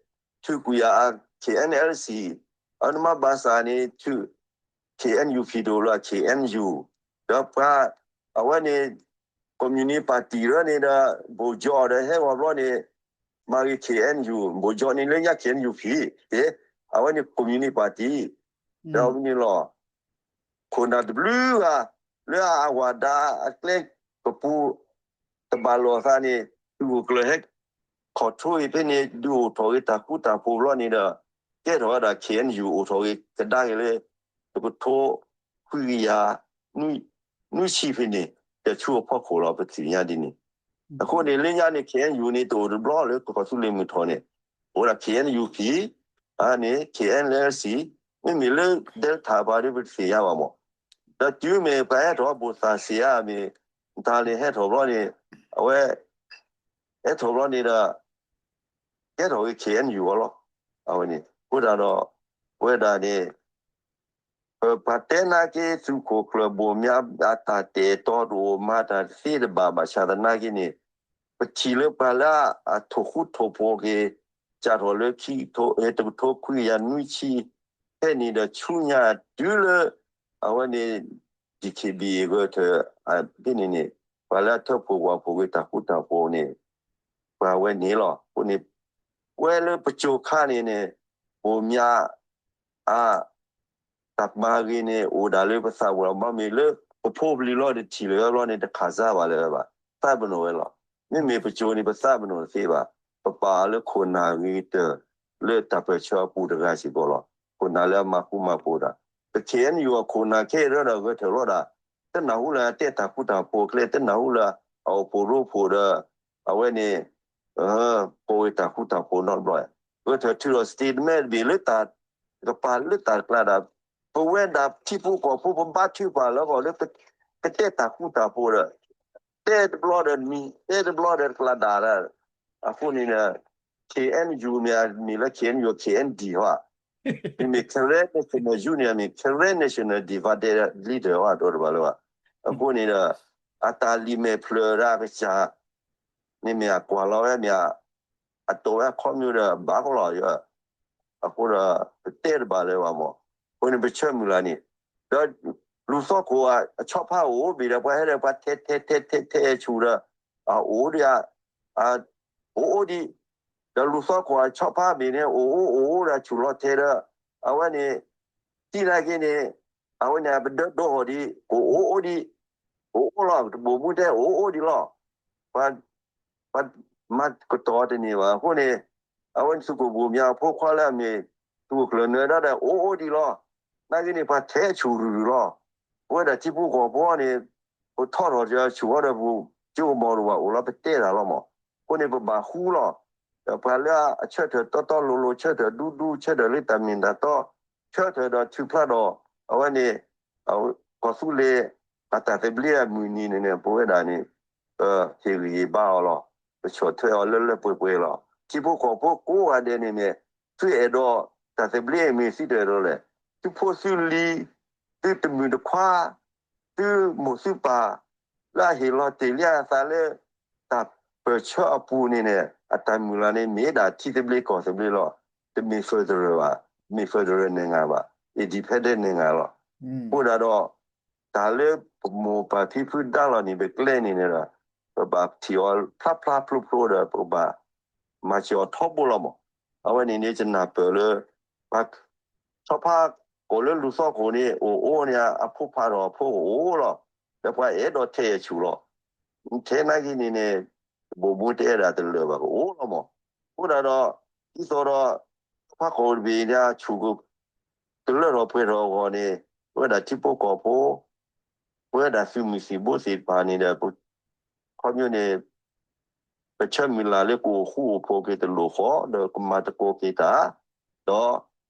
ထုးကွံာ်အ KNLC အဝဲန့ၣ်မၤဘၣ်ဆၣ်န့ၣ် ထုး KNUP တအိၣ်လၢ KNU ဒီးပှၤ အဝဲန့ၣ် communist party ရၢန့ၣ်ဒီး ဘိၣ်ကၠီဒီးဟဲဂီၤဘျီန့ၣ် မၤဂ့ၤ KNU ဘိၣ်ကၠီန့ၣ်လၢညါ KNUP အဝဲန့ၣ် communist party ဒီးအဝဲန့ၣ်လီၤ ခိၣ်နၢ်တဘျုးဂၤ လၢအဝၤဒါအကျဲကပူၤ တဘၣ်လိာ်အသးန့ၣ် သုးခိၣ်ကျၢၢ်ဟဲ control အံၤဖဲန့ၣ် ဒုးအိၣ်ထီၣ်ဂ့ၤတၢ်ဃူတၢ်ဖိးဘျီန့ၣ်ဒီး ကဲထီၣ်ဝဲဒၣ် KNU အိၣ်ထီၣ်ဂ့ၤကဒါက့ၤလၢ တကထိခွံကယၤ နွံဆံဖဲန့ၣ် တဆူအဖီခိၣ်လီၤ ပထံၣ်ညါဒ်န့ၣ် အဃိန့ၣ် လၢညါန့ၣ် KNU န့ၣ် တအိၣ်တဘျီလၢကီၢ်သူလ့ၤမုၢ်ထီၣ်န့ၣ် အိၣ်ဝဲဒၣ် KNUP န့ၣ် KNLC မ့မ့ၢ်လၢ Delta ပှၤဒီးပတသ့ၣ်ညါဘၣ်မး ဒီးတုၤမ့ၢ်ပှၤဟဲထီၣ်ဘိၣ်သၣ်စ့အါမ့ၢ် တၢ်လၢဟဲထီၣ်ဘျီန့ၣ် အဝဲ ဟဲထီၣ်ဘျီန့ၣ်ဒီး ကဲထီၣ်ဂ့ၤ KNU အီၤလီၤ အဝဲန့ၣ် အဃိသတးဒီး ပဝဲဒၣ်န့ၣ် ပပှၤတဲနာ်က့ သုးခိၣ်ကျၢၢ်ဘိၣ်မၠး အတၢ်တဲာ်တီတအိၣ် မၤတၢ်တသ့တဘၣ်ဘၣ်ဆၣ်သနာ်က့န့ၣ် ပထံၣ်လၢပှၤလၢအထိၣ်ဃူထိၣ်ဖိးက့ၤ စးထီၣ်လၢခံကထိ တကထိခွံကယၤနွံဆံ ဖဲန့ၣ်ဒီးဆူညါတုၤလၢ အဝဲန့ၣ် DKBA ဂၢၢ်ထၢၣ် ဖဲန့ၣ်န့ၣ် ပှၤလၢအထၢဖှိၣ်ဝၣ်ဖှိၣ်က့ၤတၢ်ဃူတၢ်ဖိးန့ၣ် ပှၤဝဲန့ၣ်လီၤ. အဃိန့ၣ် ပဝဲလၢပစိၤခါန့ၣ်န့ၣ် ဘိၣ်မၠး အ တၢ်မၤဂ့ၤန့ၣ် အိၣ်ဒၣ်လၢပသးပူၤလီၤ. မ့မ့ၢ်လၢပဖိပလံၤလီၤ တထံၣ်လၢၤဘျီန့ၣ် တခးစၢ်ဘၣ်လၢၤဘၣ်. သးပနီၣ်ဝဲလီၤ. မ့မ့ၢ်ပစိၤန့ၣ် ပသးပနီၣ်တသ့ဘၣ်. ပပာ်လၢခိၣ်နၢ်ဂ့ၤကတၢၢ် လၢတၢ်ပၢၢ်ဆၢအပူၤတဂၤစ့ၢ်ကီးလီၤ. ခိၣ်နၢ်လၢအမၤဃူမၤဖိးတၢ် ပ KNU အခိၣ်နၢ်ခဲအံၤဒီးဂၢၢ်ထၢၣ်လီၤဒၣ် တနၢ်ဟူလၢအတဲတၢ်ဃူတၢ်ဖိးကျဲ တနၢ်ဟူလၢအအိၣ်ဖှိၣ်ရိဖှိၣ်ဒီး အဝဲန့ၣ် ကိးဝဲတၢ်ဃူတၢ်ဖိးနီတဘျီ. ဂၢၢ်ထၢၣ်ထုးထီၣ် statement တဘ့ၣ်လၢတၢ် ကပာ်လၢတၢ်ကျါဒၣ် ပဝဲဒၣ်ထံဖိကီၢ်ဖိ ပဘါထုကဖၣ်လၢအဂီၢ်လၢ ကတဲတၢ်ဃူတၢ်ဖိးဒီး တဲတဘျီဒီးမံၤ တဲတဘျီဒီးတကျါဒၣ်ဒီး အဃိန့ၣ်ဒီး KNU မ့ၢ်အမံၤလၢ KNU KND ဟီ မ့မ့ၢ် Karen National Union မ့ၢ် Karen National Divided Leader ဟီ ဒိးတဘၣ်လၢၤဘၣ်. အဃိန့ၣ်ဒီး အတၢ်လံာ်မဲာ်ဖျၢၣ်ဒၣ်ကစၢ် န့ၣ်မ့ၢ်အကွၢ်လီၤဝဲမ့ၢ် အတိာ်ဝဲအခီပညီဒီးဘၣ်ကလီၤယီၤ အဃိဒီး ပတဲတဘၣ်လၢၤဘၣ်မး. အဃိန့ၣ် ပဆၢမုၢ်လၢ်န့ၣ် ဒီးလူၤသီခိၣ်အဆီဖါအိၣ်ဘ့ၣ်ဒီး ပှၤဟဲဒီးပှၤထဲထဲထဲထဲထဲဆူၣ်ဒီး အအိၣ်ဒံး အိၣ်အိၣ်ဒံး, ဒီးလူၤသီခိၣ်အဆီဖါဘ့ၣ်န့ၣ် အိၣ်အိၣ်အိၣ်အိၣ်ဒီးဆူၣ်လီၤထဲဒီး အဝဲန့ၣ် သံနာ်က့န့ၣ် အဝဲန့ၣ် ပဒၢဒိဟီၣ်ဒံး ကအိၣ်အိၣ်ဒံး, ကအိၣ်လီၤ တဘိၣ်မူတဲအိၣ်အိၣ်ဒံးလီၤ. ပှၤ ပှၤမၤကတီၤတန့ၢ်ဘၣ်အဃိန့ၣ် အဝဲန့ၣ်သုးခိၣ်ဘိၣ်မၠးအဖိခွါလၢအမ့ၢ် သုးခိၣ်ကျၢၢ်နၢၤဒါဒီး အိၣ်အိၣ်ဒံးလီၤ. နာ်က့န့ၣ် ပှၤထဲဆူၣ်ရုၢ်ရုၢ်လီၤ. ပဝဲဒၣ်ထံဖိကီၢ်ဖိန့ၣ် ပထီၣ်ထီၣ်ကဆူၣ်ဝဲဒီးပကၠိကမီၤတဝာ်အိၣ်လီၤ ပတဲတၢ်လီၤမး. အဃိန့ၣ် ပဘၣ်ဃူလီၤ. ဒီးပှၤလၢအဆၢထၢၣ်တီတီလိၤလိၤ ဆၢထၢၣ်ဒူဒူ ဆၢထၢၣ်လၢတၢ်မ့ၢ်တၢ်တီ ဆၢထၢၣ်ဒီးထုးဖျါဒီး အဝဲန့ၣ် ကီၢ်သူလ့ၤ အတၢ်သဘျ့အမုၢ်နံၤန့ၣ်န့ၣ် ပဝဲဒၣ်န့ၣ် ပဟ့ၣ်ဂံၢ်ဟ့ၣ်ဘါအီၤလီၤ. ပဆီၣ်ထွဲအီၤလၢလၢပှဲၤပှဲၤလီၤ. ထံဖိကီၢ်ဖိကိးဂၤဒဲးန့ၣ်န့ၣ် သုအဲၣ်ဒိးတၢ်သဘျ့အမ့ၢ်သုတအဲၣ်ဒိးလဲၣ်. သုဖိသုလံၤ သုတမုၣ်တခွါ သုမိၢ်သုပၢ် လၢအဟ့ၣ်လီၤတ့ၢ်လံအသးလၢ တၢ်ပၢၢ်ဆၢအပူၤန့ၣ်န့ၣ် အတၢ်မုၢ်လၢ်န့ၣ် မ့ၢ်ဒၣ်ထံသဘျ့ကီၢ်သဘျ့လီၤ. တမ့ၢ် federal ဘၣ်, တမ့ၢ် federal န့ၣ်ဂၤဘၣ်, independent န့ၣ်ဂၤလီၤ. အဃိဒၣ်ဒီး တၢ်လၢပမိၢ်ပၢ်ဖံဖုဒါလီၤန့ၣ် ပကျဲန့ၣ်န့ၣ်ဒီး ပဘၣ်ထံၣ်အီၤဖျါဖျါဖျိဖျိဒီး ပကဘၣ်မၤစၢၤအီၤထီဘိလီၤမး. အဝဲန့ၣ်န့ၣ် ယနၢ်ပၢၢ်လၢ ပှၤဆီဖါကိးလၢလူၤသီခိၣ်န့ၣ် အိၣ်အိၣ်န့ၣ် အဖိဖးဒီးအဖိကအိၣ်လီၤ. ဒီးပှၤအဲၣ်ဒိးထဲအဆူၣ်လီၤ. ထဲနာ်က့န့ၣ်န့ၣ် ဘိၣ်မူတအဲၣ်ဒၣ်တလၢာ်ဘၣ်ကအိၣ်လီၤမး. အဃိဒၣ်ဒီး ဒ်သိးဒီး ဖါကိးတဘ့ၣ်န့ၣ် ဆူၣ်က ကလၢထီၣ်ပှဲၤထီၣ်အဂီၢ်န့ၣ် ပဝဲဒၣ်ထံဖိကီၢ်ဖိ ပဝဲဒၣ်သုးမုၢ်သံၣ်ဘိသ့ၣ်တဖၣ်န့ၣ်ဒီး ခီပညီန့ၣ် ပဆၢမုၢ်လၢ်လၢကအိၣ်ဃူအိၣ်ဖိးက့ၤတလိၣ်ဃီ ဒီးကမၤသကိးက့ၤတၢ်, ဒီး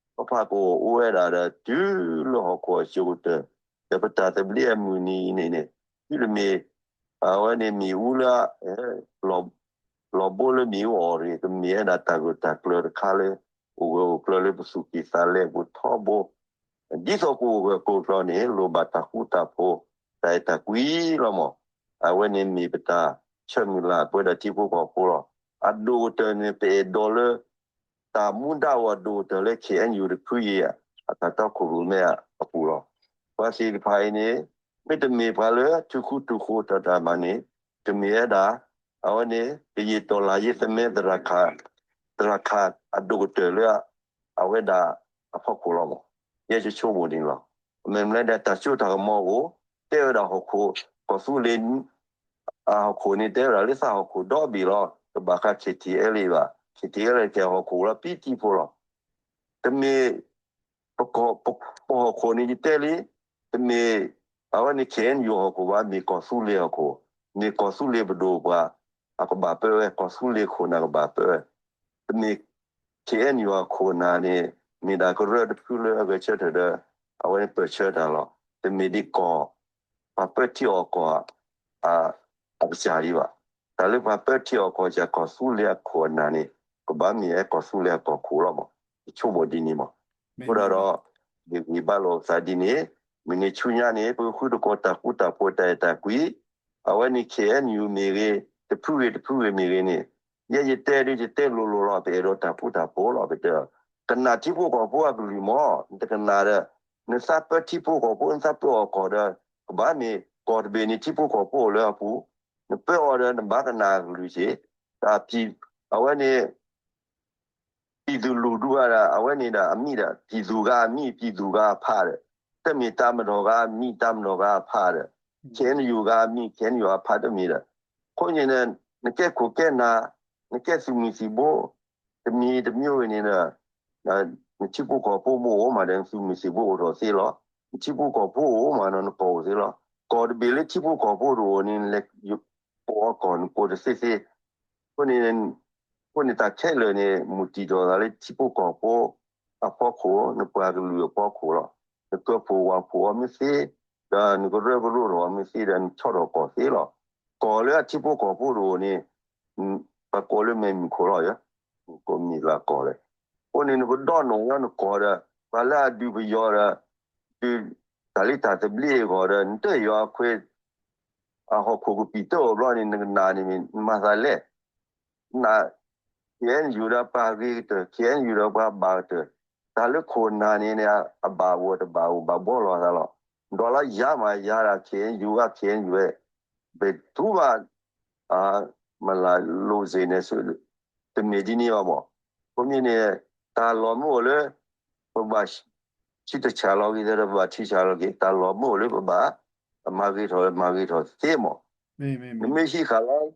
ပဖးကအိၣ်အိၣ်ဝဲဒၣ်ဒီး တုၤလၢဟီၣ်ခိၣ်အစိၤကတၢၢ်, ဒီးပတၢ်သဘျ့အမုၢ်နံၤအံၤန့ၣ်န့ၣ် သုတမ့ၢ် အဝဲန့ၣ်မ့ၣ်အူလၢ လီၤဘိလၢမ့ၣ်အူအီၣ်တဂ့ၤ, ကမ့ၢ်ဝဲဒၣ်တၢ်ဂၢၢ်တၢ်ကျၢၤတခါလၢ အိၣ်ဂၢၢ်အိၣ်ကျၢၤလၢပသူၣ်ကံၢ်သးလဲပူၤထီဘိ ဒ်သိးကအိၣ်ဂၢၢ်ကိၢ်ကျၢၤန့ၣ် လိၣ်ဘၣ်တၢ်ဃူတၢ်ဖိး တၢ်အဲၣ်တၢ်ကွံလီၤမး. အဝဲန့ၣ်မ့ၢ်ပတၢ်ဆၢမုၢ်လၢ် ပဝဲဒၣ်ထံဖိကီၢ်ဖိလီၤ. အဒိၣ်ကတၢၢ်န့ၣ် ပအဲၣ်ဒိးလၢ တၢ်မူဒါအိၣ်အဒိၣ်ကတၢၢ်လၢ ခ့ၣ်အဲၣ်ယူၣ် တဖုအံၤ အတၢ်တီခိၣ်ရိၣ်မဲအပူၤလီၤ. ပှၤသ့ၣ်တဖၣ်အံၤန့ၣ် မ့တမ့ၢ်ပှၤလၢထူၣ်ဃူထူၣ်ဃိးတၢ်တၢ်မၤန့ၣ် တမ့ၢ်ဝဲဒၣ် အဝဲန့ၣ် ကယံာ်တီၢ်လၢ်ယ့သမဲ သရၣ်ခၣ် သရၣ်ခၣ်အဒိၣ်ကတၢၢ်လၢ အဝဲဒၣ်အဖီခိၣ်လီၤမး. ယဲယဆိကမိၣ်န့ၣ်လီၤ. မ့မ့ၢ်လၢဒ်တၢ်စိတၢ်ကမီၤအိၣ် တဲဝဲဒၣ်ဟီၣ်ခိၣ် ကီၢ်သူလ့ၤ အဟီၣ်ခိၣ်န့ၣ် တဲဝဲဒၣ်လၢသးဟီၣ်ခိၣ်ဒီဘ့ၣ်လီၤ. တဘၣ်ဃး ခ့ၣ်ထံၣ်အဲလ့ၣ်ဘၣ်. ခ့ၣ်ထံၣ်အဲလ့ၣ်ကဲဟီၣ်ခိၣ်လီၤ ပံတံၢ်ဖိလီၤ. တမ့ၢ် ပကီၢ် ပ ပဟီၣ်ခိၣ်န့ၣ်ယတဲလံ, တမ့ၢ် အဝဲန့ၣ် ခ့ၣ်အဲၣ်ယူၣ် ဟီၣ်ခိၣ်ဘၣ်, မ့ၢ်ကီၢ်သူလ့ၤဟီၣ်ခိၣ်, မ့ၢ်ကီၢ်သူလ့ၤပဒိၣ်ပှၤ အကဘၣ်ပၢဝဲ, ကီၢ်သူလ့ၤခိၣ်နၢ်ကဘၣ်ပၢဝဲ, တမ့ၢ် ခ့ၣ်အဲၣ်ယူၣ် အခိၣ်အနၢ်န့ၣ် မ့ၢ်ဒၣ်ကရၢတဖုလၢအဂဲၤဆၢထၢၣ်ဒီး အဝဲန့ၣ်ပၢၢ်ဆၢတၢ်လီၤ. တမ့ၢ်ဒ်ကီၢ် ပှၤပၢထံအီၣ်ကီၢ် အကစၢ်ဒံးဘၣ်. တၢ်လၢပှၤပၢထံအီၣ်ကီၢ်ကစၢ် ကီၢ်သူလ့ၤအခိၣ်အနၢ်န့ၣ် ကဘၣ်မ့ၢ်ဝဲကီၢ်သူလ့ၤအကီၢ်ခိၣ်လီၤမး. ယဆိကမိၣ်ဒ်န့ၣ်မး. အဃိဒၣ်ဒီး ယဂံၢ်ဘါလိာ်ပသးဒ်န့ၣ်, မုၢ်နံၤဆူညါန့ၣ် ပကဃုသကိးတၢ်ဃူတၢ်ဖိး တၢ်အဲၣ်တၢ်ကွံ, အဝဲန့ၣ် ခ့ၣ်အဲၣ်ယူၣ် မ့ၢ်ဂ့ၤ, တဖုဂ့ၤတဖုဂ့ၤမ့ၢ်ဂ့ၤန့ၣ်, ယဲယတဲဒ်ယတဲလိၤလိၤလီၤ, ပအဲၣ်ဒိးတၢ်ဃူတၢ်ဖိးလီၤ. ပတဲ ကနၣ်ထံဖိကီၢ်ဖိအကလုၢ်မး, နတကနၣ်ဒီး နသးပၢထံဖိကီၢ်ဖိ နသးပၢအီၣ်ကီၢ်ဒီး ကဘၣ်မ့ၢ်ကီၢ်တဘ့ၣ်န့ၣ် ထံဖိကီၢ်ဖိအိၣ်လၢအပူၤ, နပၢအီၤဒီး နဘၣ်ကနၣ်အကလုၢ်က့ၤ, တၢ်ဖံး အဝဲန့ၣ် ဖံးသူၣ်လူၢ်ဒူအဒၣ် အဝဲန့ၣ်ဒၣ်အမံၤဒီး ဖံးသူၣ်ဂၤအမံၤ ဖံးသူၣ်ဂၤအဖးဒီး တမ့ၢ်တၢ်မၤဒီးဂၤအမံၤ တၢ်မၤဒီးဂၤအဖးဒီး ခ့ၣ်အဲၣ်ယူၣ်ဂၤအမံၤ ခ့ၣ်အဲၣ်ယူၣ်အဖးတမ့ၢ်ဒီး အဃိန့ၣ် နကဲခိၣ်ကဲနၢ် နကဲသုးမုၢ်သံၣ်ဘိ တမံၤတမံၤဝဲန့ၣ်ဒီး နထံဖိကီၢ်ဖိမ့ၢ်အိၣ်မးဒီး နသုးမုၢ်သံၣ်ဘိအိၣ်ထီၣ်သ့လီၤ. နထံဖိကီၢ်ဖိအိၣ်မးဒီး နကီၢ်အိၣ်သ့လီၤ. ကီၢ်တဘ့ၣ်လၢထံဖိကီၢ်ဖိတအိၣ်န့ၣ် နလဲၤ ကိးအီၣ်ကီၢ် နကိးတသ့သ့. အဃိန့ၣ် အဃိန့ၣ်တၢ်ခဲလၢာ်န့ၣ် မ့ၢ်တံၢ်ထီၣ်သးလၢထံဖိကီၢ်ဖိအဖီခိၣ်, နပှၤကလုာ်အဖီခိၣ်လီၤ. နကၢဖှိၣ်ဝၣ်ဖှိၣ်အီၤမ့ၢ်သ့, ဒီးနကရၢကရိထီၣ်အီၤမ့ၢ်သ့ဒီး နဆီထီၣ်ကီၢ်သ့လီၤ. ကီၢ်လၢအထံဖိကီၢ်ဖိတအိၣ်န့ၣ် ပကိးလၢမဲာ်မုၢ်ခိၣ်လီၤယၤ, ကိးမံၤလၢကီၢ်လဲၣ်. အဃိန့ၣ် နကဒိးနီၣ်ဝဲနကီၢ်ဒီး ပှၤလၢအဒုးပယီၤဒီး ဒုးတၢ်လံၣ်တၢ်သဘျ့အဂီၢ်ဒီး နတယီၤအခွဲး အဟီၣ်ခိၣ်ကပံာ်တၢၢ်အိၣ်ဘျီန့ၣ် နကနၣ်န့ၣ်မ့ၢ် နမၤသးလဲၣ်. န ခ့ၣ်အဲၣ်ယူၣ်ဒီးပှၤဂ့ၤကတၢၢ်, ခ့ၣ်အဲၣ်ယူၣ်ဒီးပှၤဘၣ်ကတၢၢ်, တၢ်လၢခိၣ်နၢ်န့ၣ်န့ၣ် အဘၣ်အိၣ်တဘၣ်အိၣ်ဘၣ်ဘှီလီၤသးလီၤ. ဒီးလၢယၤမးယၤဒၣ် ခ့ၣ်အဲၣ်ယူၣ် ခ့ၣ်အဲၣ်ယူၣ်ဝဲ ပတူၢ်ဘၣ် မလၢလိၤစ့ၣ်န့ၣ် တမ့ၢ်ဒ်န့ၣ်ဘၣ်မး. အဃိန့ၣ်န့ၣ် တၢ်လီၢ်မ့ၢ်အိၣ်လၢ ပဘၣ် ထံတဆၣ်လီၤက့ၤသ့ဒီး ပဘၣ်ထံဆၣ်လီၤက့ၤ တၢ်လီၢ်မ့ၢ်အိၣ်လၢပဘၣ် မၤဂ့ၤထီၣ် မၤဂ့ၤထီၣ်သ့မး. နမ့ၢ်ဟံးဃာ်လီၤ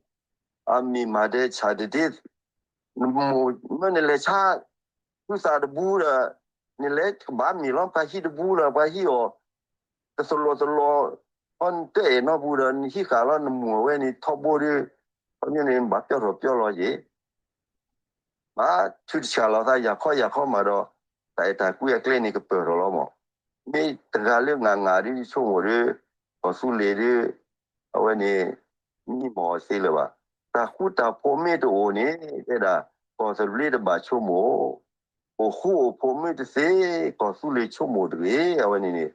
အမ့ၢ်မၤဒဲးဆၣ်တဒ့ နမိၢ်မ့ၢ်နလဲၤဆါ သူၣ်သးတဘူးဒီး နလဲၤကဘၣ်မ့ၢ်လီၤ ပှၤဟံၣ်တဘူးဒီး ပှၤဟံၣ်အီၤ တသလီၤတလီၤ အီနတအဲၣ်နီတပူၤဒီး နဟံးဃာ်လီၤ နမိၢ်ဝဲန့ၣ်ထီဘိဒီး ခီပညီန့ၣ် ဘၣ်ပျီထီၣ်ပျီလီၤယ့ၣ် ဘၣ်ထုးတဆၣ်လီၤသး ယၤခီယၤခီမးဒီး တၢ်အဲၣ်တၢ်ကွံအကျဲန့ၣ် ကပၢၢ်ထီၣ်လီၤမး. မ့ၢ်တဂၤလၢ ငါငါဒ်ဆိကမိၣ်ဒီး ကီၢ်သူလ့ၤဒီး အဝဲန့ၣ် မ့ၢ်မၤအီၤသ့လၢၤဘၣ်. တၢ်ဃူတၢ်ဖိးမ့ၢ်တအိၣ်န့ၣ် တဲဒၣ် ကီၢ်သဘျ့တဘၣ်ဆိကမိၣ် အိၣ်ဃူအိၣ်ဖိးမ့ၢ်တသ့ ကီၢ်သူလ့ၤဆိကမိၣ်တဂ့ၤ. အဝဲန့ၣ်န့ၣ်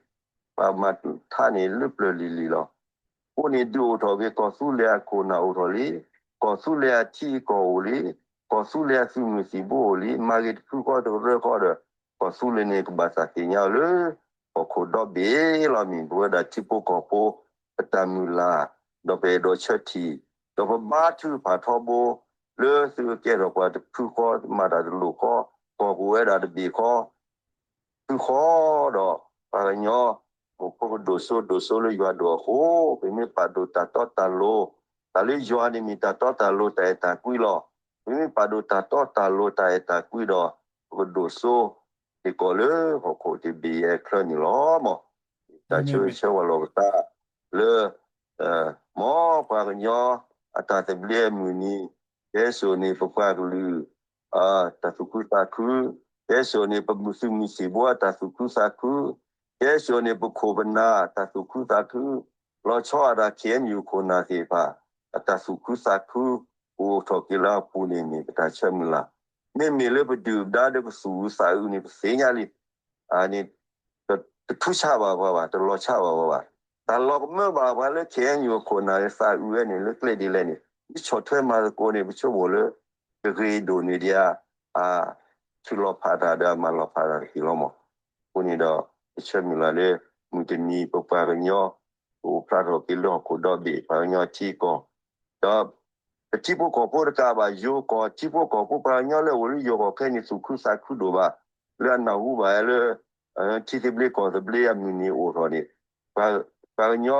ပှၤမၤထါန့ၣ်လၢပျၢၤလံၤလံၤလီၤ. အဃိန့ၣ် ဒုးအိၣ်ထီၣ်က့ၤ ကီၢ်သူလ့ၤအခိၣ်နၢ်အိၣ်ထီၣ်လံ, ကီၢ်သူလ့ၤအထံအကီၢ်အိၣ်လံ, ကီၢ်သူလ့ၤအသုးမုၢ်သံၣ်ဘိအိၣ်လံ, မၤဂ့ၤတဖုဃီတကရၢဃီဒီး ကီၢ်သူလ့ၤန့ၣ် ကဘၣ်သးသ့ၣ်ညါအီၤလၢ ဟီၣ်ခိၣ်ဒီဘ့ၣ်လီၤ. မ့ၢ်ပဝဲဒၣ်ထံဖိကီၢ်ဖိ ပတၢ်မုၢ်လၢ်, ဒီးပအဲၣ်ဒိးဆၢထံၣ်, ဒီးပဘါထုကဖၣ်ထီဘိ လၢသုကကဲထီၣ်ပှၤတဖုဃီ, မၤတၢ်တလိၣ်ဃီ, ကီၢ်ပူၤဝဲဒၣ်တဘ့ၣ်ဃီ ဃုဃီဒီး ပှၤကညီ အိၣ်ဖှိၣ်ကဒိၣ်စိဒိၣ်စိလၢယွၤဒိၣ်အဃိ, ပမ့ၢ်ပာ်ဒိၣ်တၢ်တီတၢ်လိၤ, တၢ်လၢယွၤန့ၣ်မ့ၢ်တၢ်တီတၢ်လိၤ တၢ်အဲၣ်တၢ်ကွံလီၤ. ပမ့ၢ်ပာ်ဒိၣ်တၢ်တီတၢ်လိၤ တၢ်အဲၣ်တၢ်ကွံဒီး ပကဒိၣ်စိ စ့ၢ်ကီးလၢဟီၣ်ခိၣ်တဘ့ၣ်အချၢန့ၣ်လီၤ. မ်တၢ်ဆၢဂ့ၤဆၢဝါလီၤပသးလၢ မ်ပှၤကညီ အတၢ်သဘျ့အမုၢ်နံၤ, ကဲစိာ်န့ၣ် ပပှၤကလုာ် တၢ်သူၣ်ခုသးခု, ကဲစိာ်န့ၣ် ပသုးမုၢ်သံၣ်ဘိအတၢ်သူၣ်ခုသးခု, ကဲစိာ်န့ၣ် ပခိၣ်ပနၢ်တၢ်သူၣ်ခုသးခု, လီၤဆီအတၢ် ခ့ၣ်အဲၣ်ယူၣ် ခိၣ်နၢ်သ့ၣ်တဖၣ် အတၢ်သူၣ်ခုသးခု ကအိၣ်ထီၣ်က့ၤလၢအပူၤန့ၣ် မ့ၢ်ပတၢ်ဆၢမုၢ်လၢ်. မ့မ့ၢ်လၢပဒုၣ်ပဒါဒီးပသူၣ်အုးသးအုးန့ၣ် ပသ့ၣ်ညါလံ န့ၣ် တထူဆါဘၣ်ပှၤဘၣ်, တလီၤဆါဘၣ်ပှၤဘၣ်. တၢ်လီၤကမၢဘၣ်ပှၤလၢ ခ့ၣ်အဲၣ်ယူၣ် အခိၣ်နၢ်သးအုးဝဲန့ၣ် လၢကျဲဒ်လဲၣ်န့ၣ် မ့ၢ်ဆီၣ်ထွဲမၤသကိးန့ၣ် ပဆိကမိၣ်လၢ ကဂ့ၤဒိၣ်န့ၢ်ဒံး အထုးလီၤဖးတၢ်ဒီး အမၤလီၤဖးတၢ်တက့ၢ်လီၤမး. အဃိန့ၣ်ဒီး ပဆၢမုၢ်လၢ်လၢ မုၢ်တနံၤ ပပှၤကညီ ကအိၣ်ဖျါထီၣ်က့ၤလၢဟီၣ်ခိၣ်ဒီဘ့ၣ် ပှၤကညီထံကီၢ် ဒီးပထံဖိကီၢ်ဖိတကးဘၣ် ယိၤကီၢ်ထံဖိကီၢ်ဖိ ပှၤကညီလၢအိၣ်လၢယိၤကီၢ်ခဲအံၤန့ၣ် သူၣ်ခုသးခုဒိၣ်ဘၣ် လၢအနၢ်ဟူဘၣ်လၢ ထံသဘျ့ကီၢ်သဘျ့အမုၢ်နံၤအိၣ်ထီၣ်န့ၣ် ပှၤကညီ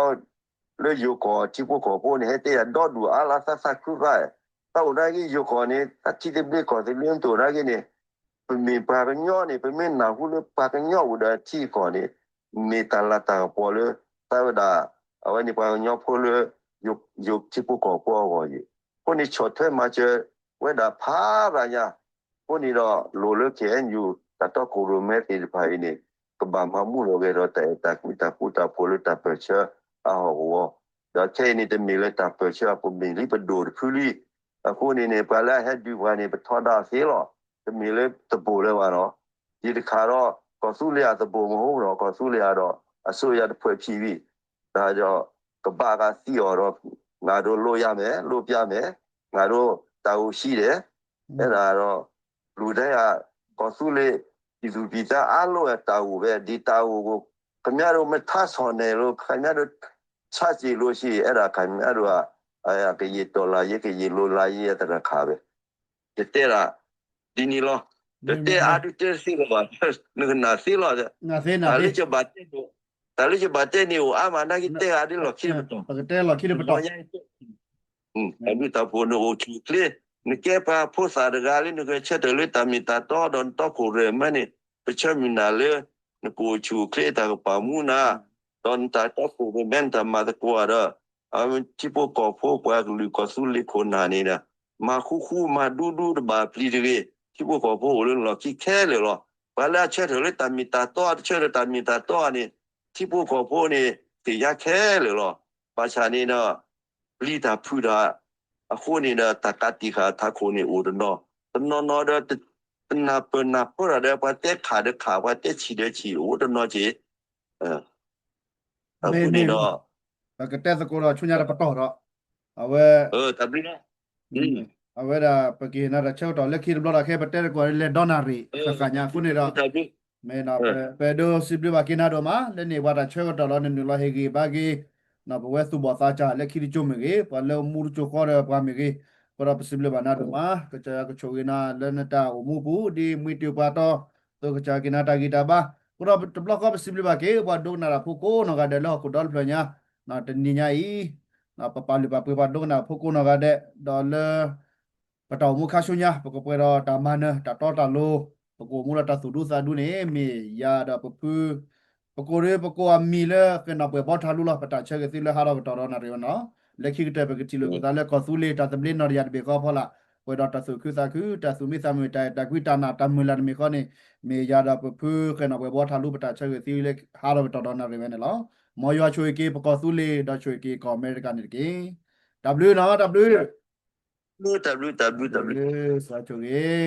လၢယိၤကီၢ်ထံဖိကီၢ်ဖိန့ၣ် ဟဲတဲယၤဒီဒူၣ်အါလၢသးသးခုသး, သးအိၣ်နာ်က့ယိၤကီၢ်န့ၣ် သးထံသဘျ့ကီၢ်သဘျ့တအိၣ်နာ်က့န့ၣ် ပမ့ၢ်ပှၤကညီန့ၣ် ပမ့ၢ်နၢ်ဟူလၢပှၤကညီအိၣ်ဒီးထံကီၢ်န့ၣ် မ့ၢ်တၢ်လၤတၢ်ကပီၤလၢ သးဝဲဒၣ် အဝဲန့ၣ်ပှၤကညီဖိလၢ ယိၤထံဖိကီၢ်ဖိအဂီၢ်အံၤ. အဃိန့ၣ် ဆီၣ်ထွဲမၤစၢၤဝဲဒၣ်ဖးဒိၣ်ညါ အဃိန့ၣ်ဒီး လိၣ်လၢ ခ့ၣ်အဲၣ်ယူၣ် တၢ်တီခိၣ်ရိၣ်မဲသ့ၣ်တဖၣ်အံၤန့ၣ် ကဘၣ်မၤမူထီၣ်ဂဲၤထီၣ်တၢ်အဲၣ်တၢ်ကွံ တၢ်ဃူတၢ်ဖိးလၢတၢ်ပၢၢ်ဆၢအဟီၣ်ကဝီၤ, ဒီးခဲအံၤန့ၣ် တမ့ၢ်လၢတၢ်ပၢၢ်ဆၢအပူၤ မ့ၢ်လံပဒိၣ်တဖုလံ. အဃိန့ၣ်န့ၣ် ပှၤလၢအဟဲဒုးပှၤန့ၣ် ပထီဒါအီၤသ့လီၤ. တမ့ၢ်လၢတဘိၣ်လၢၤဘၣ်ဒီး ယံာ်တခါဒီး ကီၢ်သူလ့ၤအတဘိၣ်မ့ၢ်အိၣ်ဒီး ကီၢ်သူလ့ၤအဒီး အစိုးရတဖွဲ့ဖြစ်ပြီ ဒါကြောင့် ကဘၣ်ဂာ်သံအီၤဒီး ငါတို့လုပ်ရမယ်, လုပ်ပြမယ်, ငါတို့တာဝန်ရှိတယ်, အဲဒါတော့ လူတိုင်းက ကီၢ်သူလ့ၤ ပြည်သူပြည်သားအားလုံးရဲ့တာဝန်ပဲ, ဒီတာဝန်ကို ခင်ဗျားတို့မထမ်းဆောင်နိုင်လို့ ခင်ဗျားတို့ဆန့်ကျင်လို့ရှိရင် အဲ့ဒါခင်ဗျားတို့က ကရင်တော်လှန်ရေး ကရင်လွတ်လပ်ရေးရဲ့သရခါပဲ, တတဲတာ ဒ်န့ၣ်လီၤ. တတဲအါဒုတဲသ့လီၤဘၣ်, နကနၣ်သ့လီၤ. တၢ်လၢယဘၣ်တဲန့ၣ်, တၢ်လၢယဘၣ်တဲန့ၣ်အိၣ်အါမး နာ်က့တဲဂၤဒ်လီၢ်ခံတပတီၢ်, ပကတဲလီၢ်ခံတပတီၢ်, တၢ်ဘျုးတၢ်ဖှိၣ်နအိၣ်ဆူၣ်အိၣ်ချ့, နကဲပှၤဖိသၣ်တဂၤလၢနဂဲၤဆၢထၢၣ်လၢတၢ်မ့ၢ်တၢ်တီဒီးနတီခိၣ်ရိၣ်မဲန့ၣ်, ပဆၢမုၢ်နၤလၢ နကအိၣ်ဆူၣ်အိၣ်ချ့တၢ်ကပာ်မူနၤ, ဒီးနတၢ်တီခိၣ်ရိၣ်မဲနတၢ်မၤသကိးဒီး ထံဖိကီၢ်ဖိပှၤကလုာ်ကီၢ်သူလ့ၤခိၣ်နၢ်န့ၣ်ဒီး မၤဃူဃူမၤဒူဒူတဘၣ်ပျံၤတဂ့ၤ, ထံဖိကီၢ်ဖိအိၣ်လၢနလီၢ်ခံခဲလၢာ်လီၤ. ပှၤလၢအဆၢထၢၣ်လၢတၢ်မ့ၢ်တၢ်တီ တဆၢထၢၣ်တၢ်မ့ၢ်တၢ်တီန့ၣ် ထံဖိကီၢ်ဖိန့ၣ် သ့ၣ်ညါခဲလၢာ်လီၤ. ဘၣ်ဆၣ်န့ၣ်ဒီး ပျံၤတၢ်ဖုးတၢ် အဃိန့ၣ်ဒီး တၢ်ကးတံာ်ဃာ်ထးခိၣ်န့ၣ်အိၣ်တနီၤ, တနီၤနီၤဒီး တနၢ်ပၢၢ်နၢ်ပၢၢ်တၢ်ဒီး ပှၤတဲခးဒီးခး ပှၤတဲဆံးဒီးဆံး အိၣ်တနီၤက့ၤ အဃိန့ၣ်ဒီး ပကတဲသကိးဒီးဆူညါတပတီၢ်ဒီး အဝဲ တၢ်ဘျုးလီၤ. အဝဲဒၣ် ပကဟ့ၣ်နၤတၢ်ဆၢကတီၢ်လၢခံတဘျီဒီး ခဲပတဲတကိးလဲၤဒီနၣ်ရံၣ် ဃၣ်ဃၣ်ညါအဃိန့ၣ်ဒီး မ့ၢ်ပဒိးစံးဘျုးဘၣ်က့ၤနၤဒိၣ်မး လၢန့ၣ်ပှၤတၢ်ဆၢကတီၢ်လီၤ နနုာ်လီၤဟ့ၣ်ဂံၢ်ဘါက့ၤ ပဝဲသူၣ်ဘီၣ်သးစၢ်လၢခံတကၠိမ့ၢ်ဂ့ၤ ပှၤလၢမူတကၠိဃီဒီးပှၤမ့ၢ်ဂ့ၤ, အဃိဒီးပစံးဘျုးဘၣ်နၤဒိၣ်မး ကစၢ်ယွၤကဆိၣ်ဂ့ၤနၤလၢနတၢ်အိၣ်မူပူၤ ဒ်မှံတုၤပှၤတီၤ သိးကစၢ်က့ၤနၤတၢ်ဂံၢ်တၢ်ဘါ, အဃိဒီးတဘျီဃီပစံးဘျုးဘၣ်က့ၤ ပှၤဒိကနၣ်တၢ်ဖိကိးနီၢ်ဂၤဒဲးလၢဟီၣ်ခိၣ်ဒီဖျၢၣ်ညါ, တနံၤညါအံၤ ပပာ်လုၢ်ပာ်ပှ့ၤပှၤဒိကနၣ်ဖိကိးနီၢ်ဂၤဒဲး ဒီးလၢ ပတၢ်အိၣ်မူခါဆူညါ ပကပှဲၤဒီးတၢ်မၤနၢၤ တၢ်တီတၢ်လိၤ, ပကအိၣ်မူဒီးတၢ်သူၣ်ဒူသးဒူန့ၣ် မ့ၢ်ယၤဒီးပဖု, ပကိးဒ်ပကိးအမံၤလၢဃဲၤနီၣ်ပှဲၤဘီထါလူလီၤ ပတၢ်ဆၢဂ့ၤသုလၢဟးထီၣ်ကတီၢ်ဒီးနၣ်ရံၣ်ဝဲန့ၣ်လီၤ. လၢခံကတၢၢ်ပကထံၣ်လိာ်က့ၤသးလၢကီၢ်သူလ့ၤတၢ်သဘျ့နီၢ်တယၢ်တဘ့ၣ်ဃီအဖီလာ်, ပှဲၤဒီးတၢ်သူၣ်ခုသးခု တၢ်သူၣ်မံသးမုာ် တၢ်အဲၣ်တၢ်ကွံ တၢ်နးတၢ်မုာ်လၢ်တမံၤဃီန့ၣ်, မ့ၢ်ယၤဒီးပဖုဃဲၤနီၣ်ပှဲၤဘီထါလူ ပတၢ်ဆၢဂ့ၤသုလၢဟးထီၣ်ကတီၢ်ဒီးနၣ်ရံၣ်ဝဲန့ၣ်လီၤ. မ်ယွၤဆိၣ်ဂ့ၤက့ၤပကီၢ်သူလ့ၤ ဒီးဆိၣ်ဂ့ၤက့ၤကီၢ်အမဲရကၤန့ၣ်တက့ၢ်. တၢ်ဘျုးနီၤ တၢ်ဘျုး တၢ်ဘျုး တၢ်ဘျုး တၢ်ဘျုး ဆိၣ်ဂ့ၤ